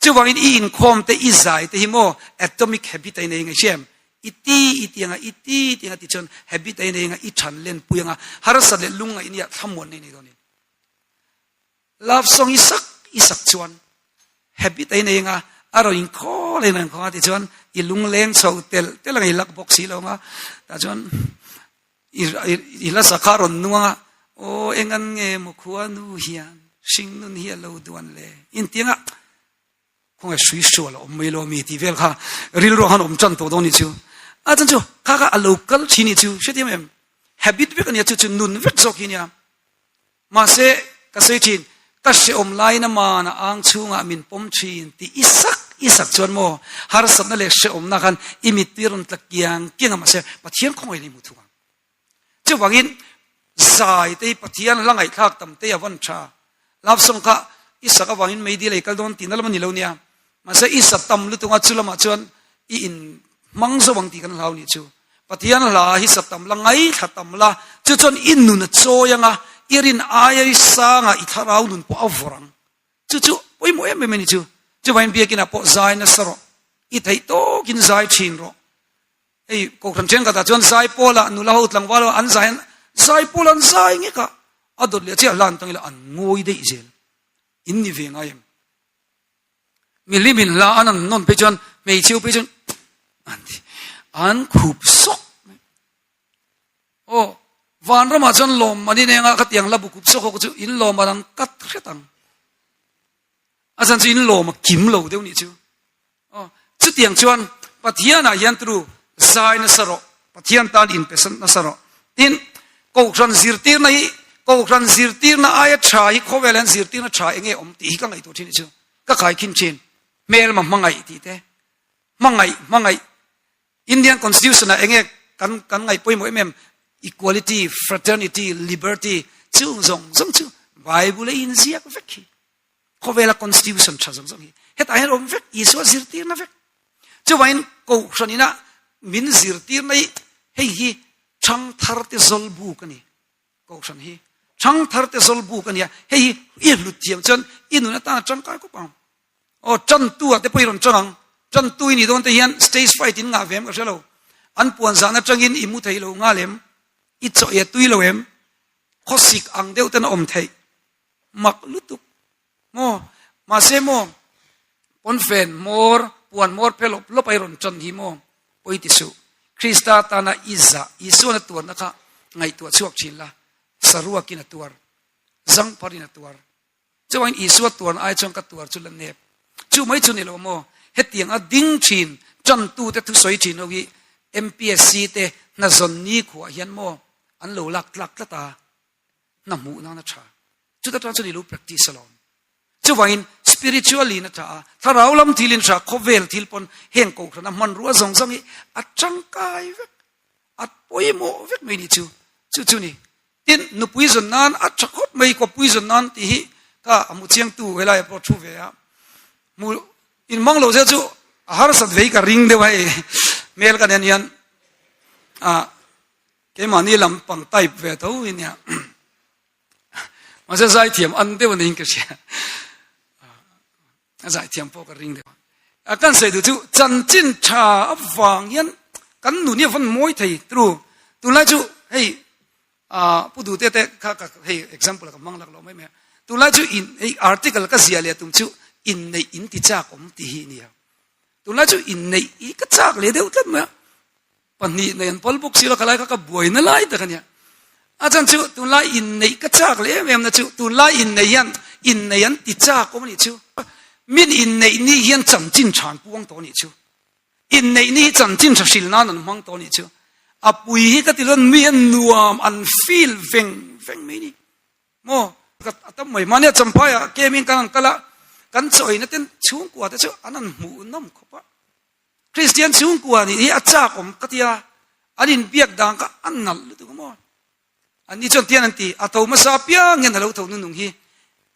A: Chuvangin i inkhawm te i zai te hi maw atomic habit a inei ngai hriam i ti i ti anga i ti i ti anga ti chuan habit a inei anga i than lenpui anga harsat leh lungngaih nia thlamuanna inei dawn a ni. Love song i sak i sak chuan habit a inei anga a rawn inkhawl a inrawn inkhawng a ti chuan i lungleng chho tel tel anga i lak bawk si lo anga tah chuan i i hla sak kha a rawn nung anga aw engan nge maw khuanu hian hringnun hi a lo duan le inti anga khawnge hrui hrual a awm mai lo ami tih vel kha rilru khan awm tan tawh dawn nih chu a chan chu kha kha a lo kal thin nih chu hrethiam em habit vek ania chu chu nun vek zawk hi nia mahse ka sawi thin ka hreawm lain aman a ang chhungah min pawm thin tih i sak i sak chuan maw harsatna leh hreawmna khan i mittui rawn tla kiang kiang a mahse Pathian khawngaih in i hmu thung ang Chuvangin zai te hi Pathian hla ngaihthlak tam te a van tha. Love song kha i sak avangin meidil ei kal dawn tihna lam a ni lo nia. Mahse i sa tam lutuk a chu lamah chuan i in hmang zo ang tih kan hlau nih chu. Pathian hla hi sa tam la, ngaithla tam la, chu chuan i nun a chawi ang a, i rin aia i sanga i thlarau nun pawh a vawrh ang. Chu chu pawimawh em em a ni chu. Chuvangin biakinah pawh zai nasa rawh, i theih tawkin zai thin rawh. Hei kohhran thenkhatah chuan Zaipawlah nula ho tlangval ho an zai an Zaipawl an zai ngek a, a dawt leh chiah hlan tangila an ngawi daih zel. In ni ve ngai em? Mihlim in hla an an nawn phei chuan hmeichhe ho phei chuan an ti an khup sawk mai. Aw vanramah chuan lawm man in enga khatiang hla bu khup sawk ho chu in lawm an an kat hret ang. A chan chu in lawm a kim lo deuh nih chu. Aw, chutiang chuan Pathianah hian turu zai nasa rawh, Pathian tan inpe nasa rawh. Tin, Kohhran zirtirna hi, Kohhran zirtirna aia tha hi khawvel hian zirtirna tha eng nge awm tih hi ka ngaihtuah thin chu. Ka khaikhin thin. Hmelma hmangaih tih te, hmangaih, hmangaih. Indian Constitution ah eng nge kan kan ngaih pawimawh em em? Equality, fraternity, liberty chung zawng zawng chu Bible a inziak vek hi. Khawvela constitution tha zawng zawng hi hetah hian awm vek, Isua zirtirna vek. Chuvangin Kohhran ina min zirtirna hi hei hi thangthar te zawl buk a ni. Kohhran hi thangthar te zawl buk a ni a, hei hi i hlut thiam chuan i nun atana tangkai khawp ang. Aw tantu ah te pawh i rawn tang ang. Tantu i nih dawn te hian stage fright in ngah ve em ka hre lo. An puan zahna tangin i mu thei lo nghal em? I chaw i a tui lo em? Khawsik ang deuh ten a awm theih. Mak lutuk maw? Mahse maw pawnfen hmawr, puan hmawr phe lawp lawp a i rawn tan hi maw? Pawi ti suh. Krista tana i zah, Isuan a tuarna kha ngaihtuah chhuak thin la, saruakin a tuar, zangpharin a tuar. Chuvangin Isua tuarna ai chuan ka tuar chu la nep. Chu mai chu ni lo maw? Hetiang a ding thin, tantute thusawi thin ho hi MPSC te hnazawn ni khuah hian maw an lo lak tlak tlat a, hna hmuh nan a tha. Chuta tan chuan i lo practice alawm. Chuvangin spiritually in a tha a, thlarau lam thil in tha, khawvel thil pawn heng kohhran a hmanrua zawng zawng hi a tangkai vek, a pawimawh vek mai ni chu. Chu chu ni. Tin, nupui zawn nan a tha khawp mai, kawppui zawn nan tih hi ka a hmu chiangtu helai pawh thu ve a. Hmu inmang lo zel chu a harsat vei ka ring deuh a hei hmel ka nen hian ah keimahni lam pang type ve tho hi nia. Mahse zaithiam an deuh niin ka hria. A zaithiam pawh ka ring deuh. A kan sawi duh chu chanchin tha avang hian kan nun hi a vawn mawi thei tru. Tunlai chu hei pu duhte te kha ka hei example ka hmang lak lo mai mai a. Tunlai chu in hei article ka ziah leh tum chu inneih in ti chak awm tih hi nia. Tunlai chu inneih hi ka chak leh deuh tlat mai a. Pahnih nei an pal bawk si lo, khalai kha ka buaina lai tak a nia. A chan chu tunlai inneih ka chak leh em em na chu tunlai inneih hian inneih an ti chak awm a nih chu. Min inneih ni hian chanchin tha an puang tawh a nih chu. Inneih ni hi chanchin tha hril nan an hmang tawh a nih chu. A pui hi ka ti lo, mi hian nuam an feel veng veng mai a ni. Maw? Ka a tam mai. Mahnia Champhaiah kemin kan han kal a, kan chaw-ina ten chhungkua te chu an han hmuh nawm khawp a. Kristian chhungkua nih hi a chak awm ka tia, an inbiak dan kha a nalh lutuk a maw? Anni chuan tian an ti, a tho hmasa apiang hian a lo tho nunung hi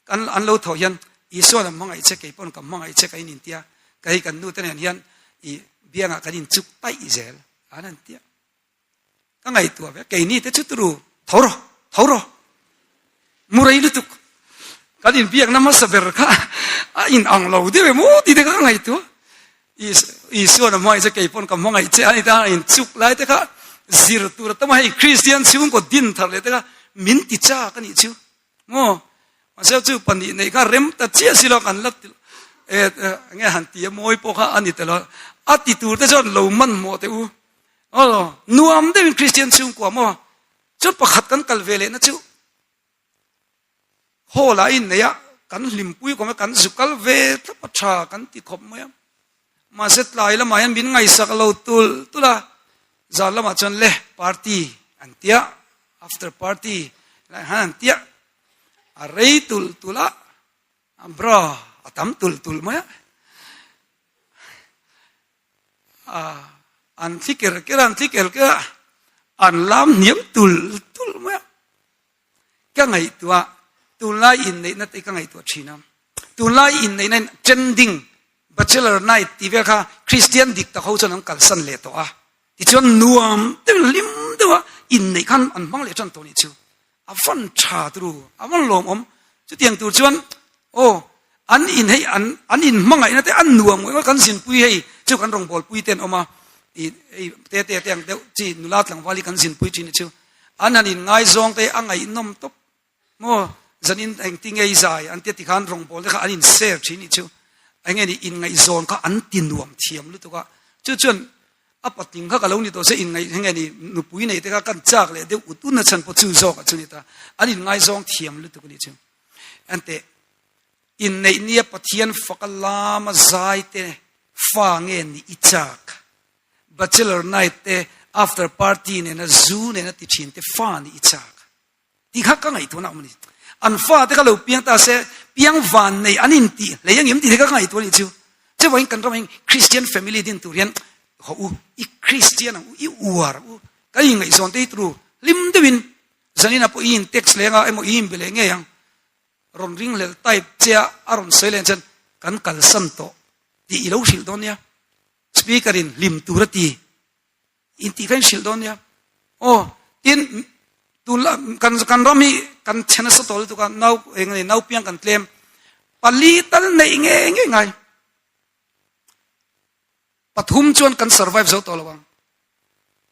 A: kan an lo thawh hian Isuan a hmangaih che, kei pawn ka hmangaih che ka in intia, ka hei kan nute nen hian i biangah kan inchuk paih zel an han tia. Ka ngaihtuah ve, keini te chu turu, tho rawh, tho rawh, mu rei lutuk, kan inbiakna hmasa ber kha a in ang lo deuh em aw tih te kha ka ngaihtuah. Isuan a hmangaih che, kei pawn ka hmangaih che a ni ta, a inchuk lai te kha zir tur a tam a, hei Kristian chhungkaw din thar leh te kha min ti chak a nih chu. Maw? Mahse chu pahnih neih kha rem ta chiah si lo kan la ti e nge han ti a mawi pawh kha a ni tel a, a ti tur te chuan lo hmanhmawh teh u. Aw nuam deuhin Kristian chhungkua maw? Chuan pakhat kan kal ve lehna chu hall ah a inneih a, kan hlimpui kawm a, kan zu kal ve thlap a tha kan ti khawp mai a. Mahse tlai lamah hian min ngaihsak lo tul tul a, zan lamah chuan le party an tia, after party lai han an tia, a rei tul tul a, a bra a tam tul tul mai a, an thli ker ker a, an thli ker ker a, an lam hniam tul tul mai a. Ka ngaihtuah, tunlai inneihna te ka ngaihtuah thin a. Tunlai inneihna in trending bachelor night tih vel kha Kristian dik tak ho chuan an kalsan leh tawh a. Tichuan nuam deuhin hlim deuha inneih khan an hmang leh tan tawh nih chu. A van tha turu, a van lawmawm. Chutiang tur chuan aw an in hei an an in hmangaihna te an nuam ngawih ngawih kan zinpui hei chu kan rawngbawlpui te an awm a. Ih hei te te te ang deuh chi nula tlangval hi kan zinpui thin chu. An han in ngaizawng te a ngaihnawm tawp maw? Zan in engti ngei zai an tia tikhan rawngbâwl te kha an in share thin nih chu eng nge ni inngaihzawn kha an ti nuam thiam lutuk a. Chu chuan a patling kha ka lo ni tawh se inngaih eng nge ni nupui nei te kha kan chak leh deuh ut ut na chhan pawh chu zawk ah chu ni ta. An in ngaizawng thiam lutuk a nih chu. Enteh inneih nia Pathian faka lama zai te fa nge ni i chak? Bachelor night te after party nena zu nena ti thin te fa nih i chak tih kha ka ngaihtuah na awm a ni. An fa te kha lo piang ta se piang van nei an in tih hlei ang em tih te kha ka ngaihtuah a nih chu. Chuvangin kan ramah hian Christian family din tur hian haw u, i Christian ang u, i uar ang u, kan inngaihzawn te hi turu hlim deuhin zaninah pawh i in text leng a emaw i inbe leh ngei ang rawn ringhlel type che a a rawn sawi leh chuan kan kalsan tawh tih i lo hrilh dawn nia. Speaker in hlim tur a ti in tih kha in hrilh dawn nia. Aw tin tun la kan kan ram hi kan chhe nasa tawh lutuk a nau eng ani nau piang kan tlem pali tal neih nge nge ngai pathum chuan kan survive zo tawh lo ang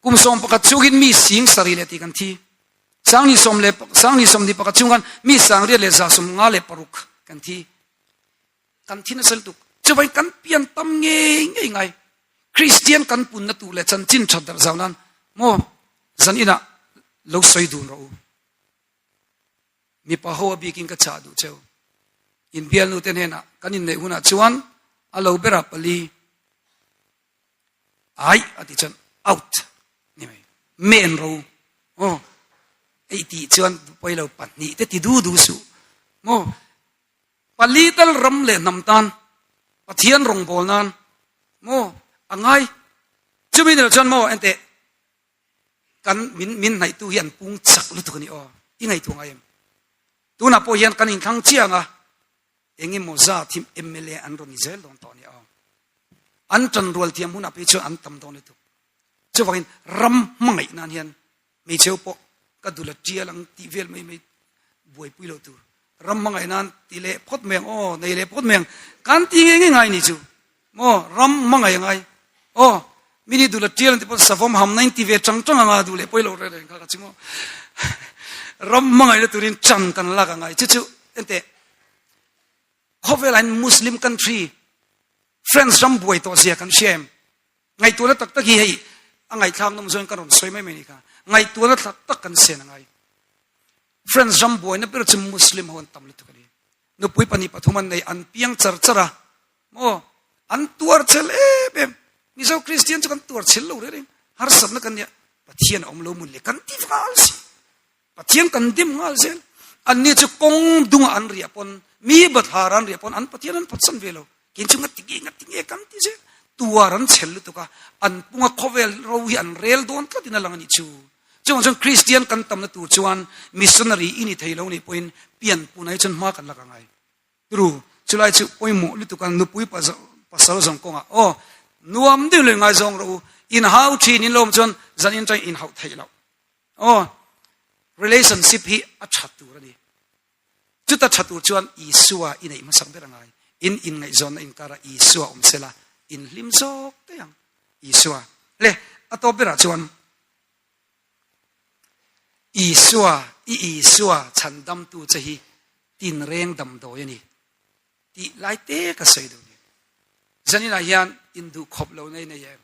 A: kum 11 chungin mi sing sarih leh tih kan thi sangni sawm leh sangni sawmni pakhat chung khan mi 1156 kan thi Kan thin a sel tuk. Chuvangin kan pian tam ngei ngei ngai. Kristian kan punna tur leh chanchin that darh zau nan maw zan inah lo sawi dun rawh u. Mipa ho a bikin ka chah duh cheu. In bialnu te hnenah kan inneih hunah chuan a lo berah pali Ai a ti chuan out ni mai. Men ro. Aw ei tih chuan pawi lo pahnih te ti du du suh. Maw? Pali tal ram leh hnam tan Pathian rawngbawl nan maw a ngai. Chumi ni lo chuan maw enteh kan min min hnaihtu hi an pung chak lutuk a ni aw. I ngaihtuah ngai em? Tunah pawh hian kan inthlang chiang a, engemaw zat hi mla an rawn ni zel dawn tawh a ni aw. An tanrual thiam hunah phei chuan an tam dawn lutuk. Chuvangin ram hmangaih nan hian Hmeichheu pawh ka dul a tial ang tih vel mai mai buaipui lo tur. Ram hmangaih nan ti leh phawt mai ang aw, nei leh phawt mai ang. Kan ti nge nge ngai ni chu. Maw ram hmangaih a ngai. Aw mini dul a tial ang ti pawh savawm ham na in ti ve chang chang anga duh leh pawi lo reng reng kha ka chi maw. Ram hmangaih na turin chan kan lak a ngai. Chu chu enteh khawvelah hian Muslim country France ram buai tawh zia kan hria em? Ngaihtuahna tak tak hi hei a ngaihthlak nawm zawngin ka rawn sawi mai mai a ni kha. Ngaihtuahna tak tak kan sen a ngai. France ram buaina ber chu Muslim ho an tam lutuk a ni. Nupui pahnih pathum an nei, an piang char char a. Maw? An tuar chel em em. Mizo Kristian chu kan tuar chel lo reng reng. Harsatna kan nia. Pathian a awm lo mun le kan ti nghal si. Pathian kan dim nghal zel. Anni chu kawng dungah an riah pawn, mi bathlar an riah pawn an Pathian an phatsan ve lo. Kei chu ngati nge ngati nge kan ti zel. Tuar an chhel lutuk a, an punga khawvel ro hi an rel dawn tlatin a lang a nih chu. Chuvang chuan Kristian kan tamna tur chuan missionary i ni thei lo nih pawhin pianpuna hi chuan hma kan lak a ngai. Tru, chulai chu pawimawh lutuk a, nupui pasal zawng kawngah aw nuam deuh leh ngaizawng rawh u, inhau thin in lo awm chuan zan in atangin inhauh theih loh. Aw, relationship hi a tha tur a ni. Chuta tha tur chuan Isua i neih hmasak ber a ngai. In inngaihzawnna inkarah Isua awm sela, in hlim zawk daih ang. Isua. Le, a tawp berah chuan Isua, i Isua chhandamtu che hi tinreng damdawi a ni tih lai te ka sawi duh ni. Zaninah hian induhkhawp lohna i nei em?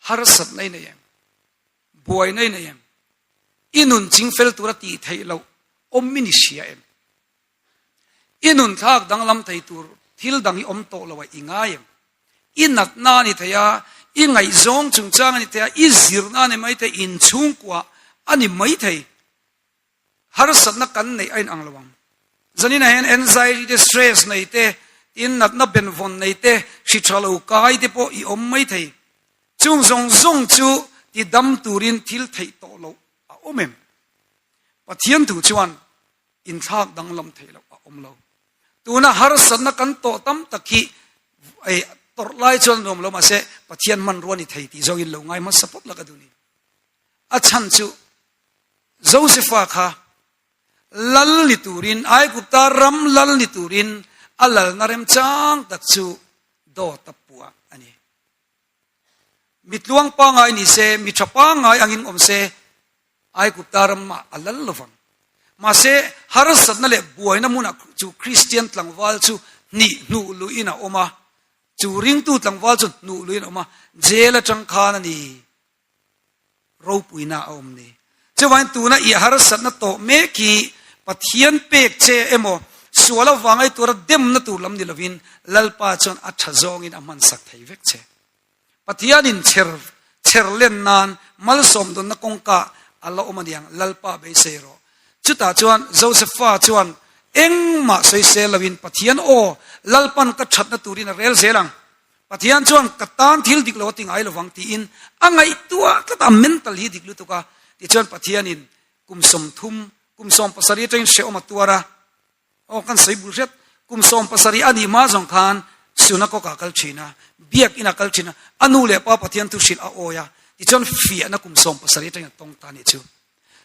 A: Harsatna i nei em? Buaina i nei em? I nun chingfel tura tih theih loh awm i ni hria em? I nun thlak danglam thei tur thil dang hi awm tawh lo a i ngai em? I natna a ni thei a, i ngaihzawng chungchang a ni thei a, i zirna a ni mai thei, inchhungkua a ni mai thei. Harsatna kan neih a inang lo ang. Zaninah hian anxiety te, stress nei te, tin natna benvawn nei te, hri tha lo kai te pawh i awm mai thei. Chung zawng zawng chu ti dam turin thil theih tawh loh a awm em? Pathian thu chuan inthlak danglam theih loh a awm lo. Tuna harsatna kan tawh tam tak hi tawrh lai chuan nuam lo mahse Pathian hmanrua ni thei tih zawngin lo ngai hmasa phawt la ka duh ni. A chhan chu Josefa kha lal ni turin, Aigupta ram lal ni turin a lalna remchang tak chu dawt a puah a ni. Mi tluang pangngai ni se, mi tha pangngai angin awm se, Aigupta ramah a lal lovang. Mahse, harsatna leh buaina hmunah chu Kristian tlangval chu hnih hnuh luhin a awm a, chu ringtu tlangval chu hnuh luhin a awm a, jail atang khan a ni. Ropuina a awm ni. Chuvangin tuna i harsatna tawh mek hi Pathian pek che emaw sual avang ei tura demna tur lam ni lovin Lalpa chuan a tha zawngin a hmansak thei vek che. Pathianin chher chher len nan malsawm dawnna kawngka a la awm aniang Lalpa beisei rawh. Chutah chuan Josefa chuan engmah sawisel loin Pathian aw Lalpan ka thatna turin a rel zel ang. Pathian chuan ka tan thil dik lo a ti ngai lovang tiin a ngaihtuah tlat a, mental hi dik lutuk a. Tichuan Pathianin kum 30, kum 70 atangin hrehawm a tuar a, aw kan sawi bul hret, kum 70 a nih hma zawng khan synagogue ah a kal thin a, biakinn ah a kal thin a, a nu leh pa Pathian thu hrilh a awi a, tichuan fiahna kum 70 atangin a tawng ta a nih chu.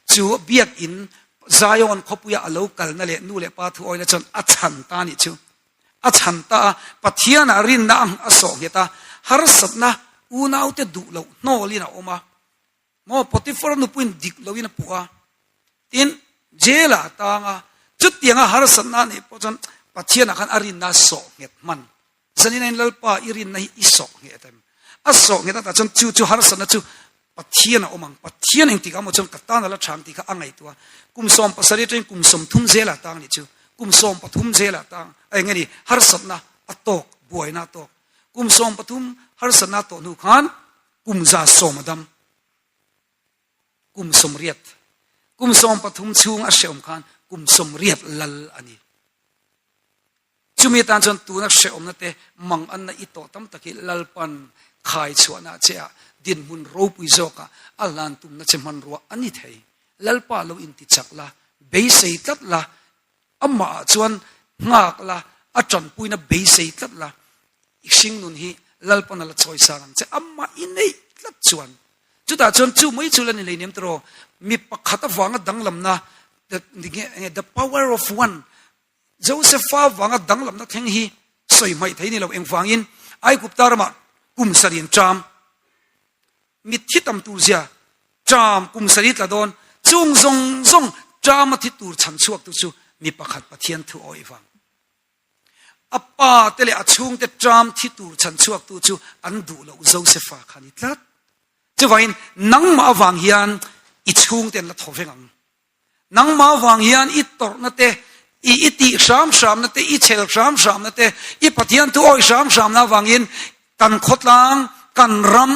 A: Chu biakinn Zion khawpuia a lo kalna leh nu leh pa thu awina chuan a chhan ta a nih chu. A chhan ta a, Pathianah rinna a a sawh nghet a, harsatna unaute duh loh hnawlin a awm a. Maw Potiphar nupuiin dik loin a puh a, tin jail-ah a tang a, chutianga harsatna a neih pawh chuan Pathianah khan a rinna a sawh nghet hman. Zanin ain Lalpa i rinna hi i sawh nghet em? A sawh nghet atah chuan chu chu harsatna chu Pathian a awm ang. Pathian engtikah maw chuan ka tan a la thang tih kha a ngaihtuah. Kum 70 atangin kum 30 zelah tang nih chu. Kum 13 zelah tang a eng nge ni harsatna a tawk, buaina a tawk. Kum 13 harsatna a tawh hnu khan kum 110 a dam. Kum 80. Kum 13 chhung a hrehawm khan. Kum 80 lal a ni. Chumi atan chuan tuna hrehawmna te manganna i tawh tam tak hi Lalpan khai chhuahna che ah dinhmun ropui zawkah a hlan tumna che hmanrua a ni thei. Lalpa lo intichak la, beisei tlat la, amah ah chuan nghak la, a tanpuina beisei tlat la, i hringnun hi Lalpan a la chawi sang ang che, amah i neih tlat chuan. Chutah chuan chu mai chu la ni hleinem tiraw, mi pakhat avanga danglamna, the power of one, Josefa vanga danglamna thleng hi sawi hmaih thei ni lo. Engvangin Aigupta ramah kum sarih an ṭam. Mitthi tam tur zia ṭam kum sarih tla dawn. Chung zawng zawng ṭama thi tur chhan chhuaktu chu mi pakhat Pathian thu awih vang. A pa te leh a chhungte ṭam thi tur chhan chhuaktu chu an duh loh Josefa kha a ni tlat. Chuvangin nangmah avang hian i chhungte an la thaw veng ang. Nangmah vang hian i tawrhna te, i i tih hram hramna te, i chhel hram hramna te, i Pathian thu awih hram hramna avangin kan khawtlang, kan ram,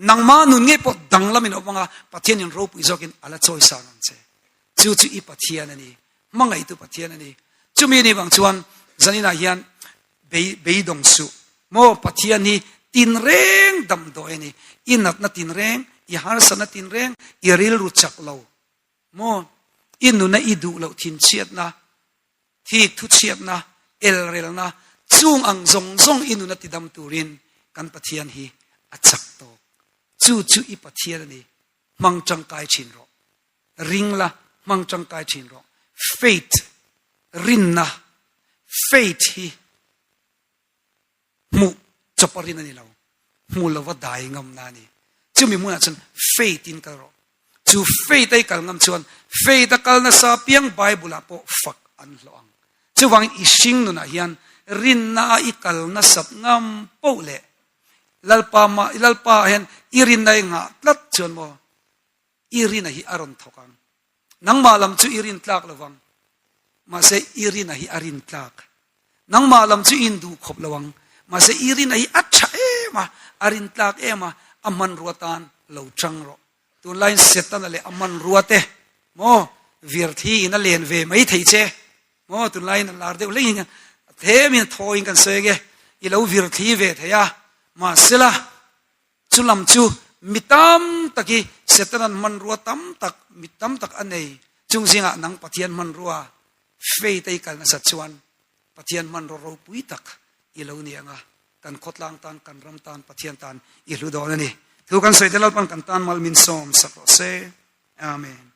A: nangmah nun ngei pawh danglamin a awm anga Pathianin ropui zawkin a la chawi sang ang che. Chu chu i Pathian a ni, hmangaihtu Pathian a ni. Chumi ni vang chuan zaninah hian bei beidawng suh. Maw Pathian hi tinreng damdawi a ni. I natna tinreng, i harsatna tinreng, i rilru chak lo. Maw i nuna i duh loh thinchhiatna, thik thuchhiatna, elrelna, chung ang zawng zawng i nuna tidam turin kan Pathian hi a chak tawk. Chu chu i Pathian a ni. Hmang tangkai thin rawh. Ring la, hmang tangkai thin rawh. Faith, rinna, faith hi hmuh chawp a rin a ni lo. Hmu lova dai ngamna a ni. Chumi hmunah chuan faith in kal rawh. Chu faith a i kal ngam chuan faith a kal nasa piang Bible ah pawh fak an hlawh ang. Chuvangin i hring nunah hian rinna a i kal nasat ngam poh leh Lalpa mah Lalpa ah hian i rinna i ngah tlat chuan maw i rina hi a rawn thawk ang. Nangmah lam chu i rin tlak lo vang. Mahse i rina hi a rin tlak. Nangmah lam chu i induh khawp lo ang. Mahse i rina hi a tha em a, a rin tlak em a, a hmanrua tan lo chang rawh. Tunlaiin Setana leh a hmanrua te maw virthi in a len ve mai thei che. Maw tunlaiin a lar deuh hleng in a themin a thawiin kan sawi ange. I lo virthli ve thei a. Mahsela Chu lam chu mi tam tak hi Setanan hmanrua tam tak, mi tam tak a nei. Chung zingah nang Pathian hmanrua faith a i kal nasat chuan Pathian hmanraw ropui tak i lo ni ang a, kan khawtlang tan, kan ram tan, Pathian tan i hlu dawn a ni. Thu kan sawi te Lalpan kan tan mal min sawm sak rawh se. Amen.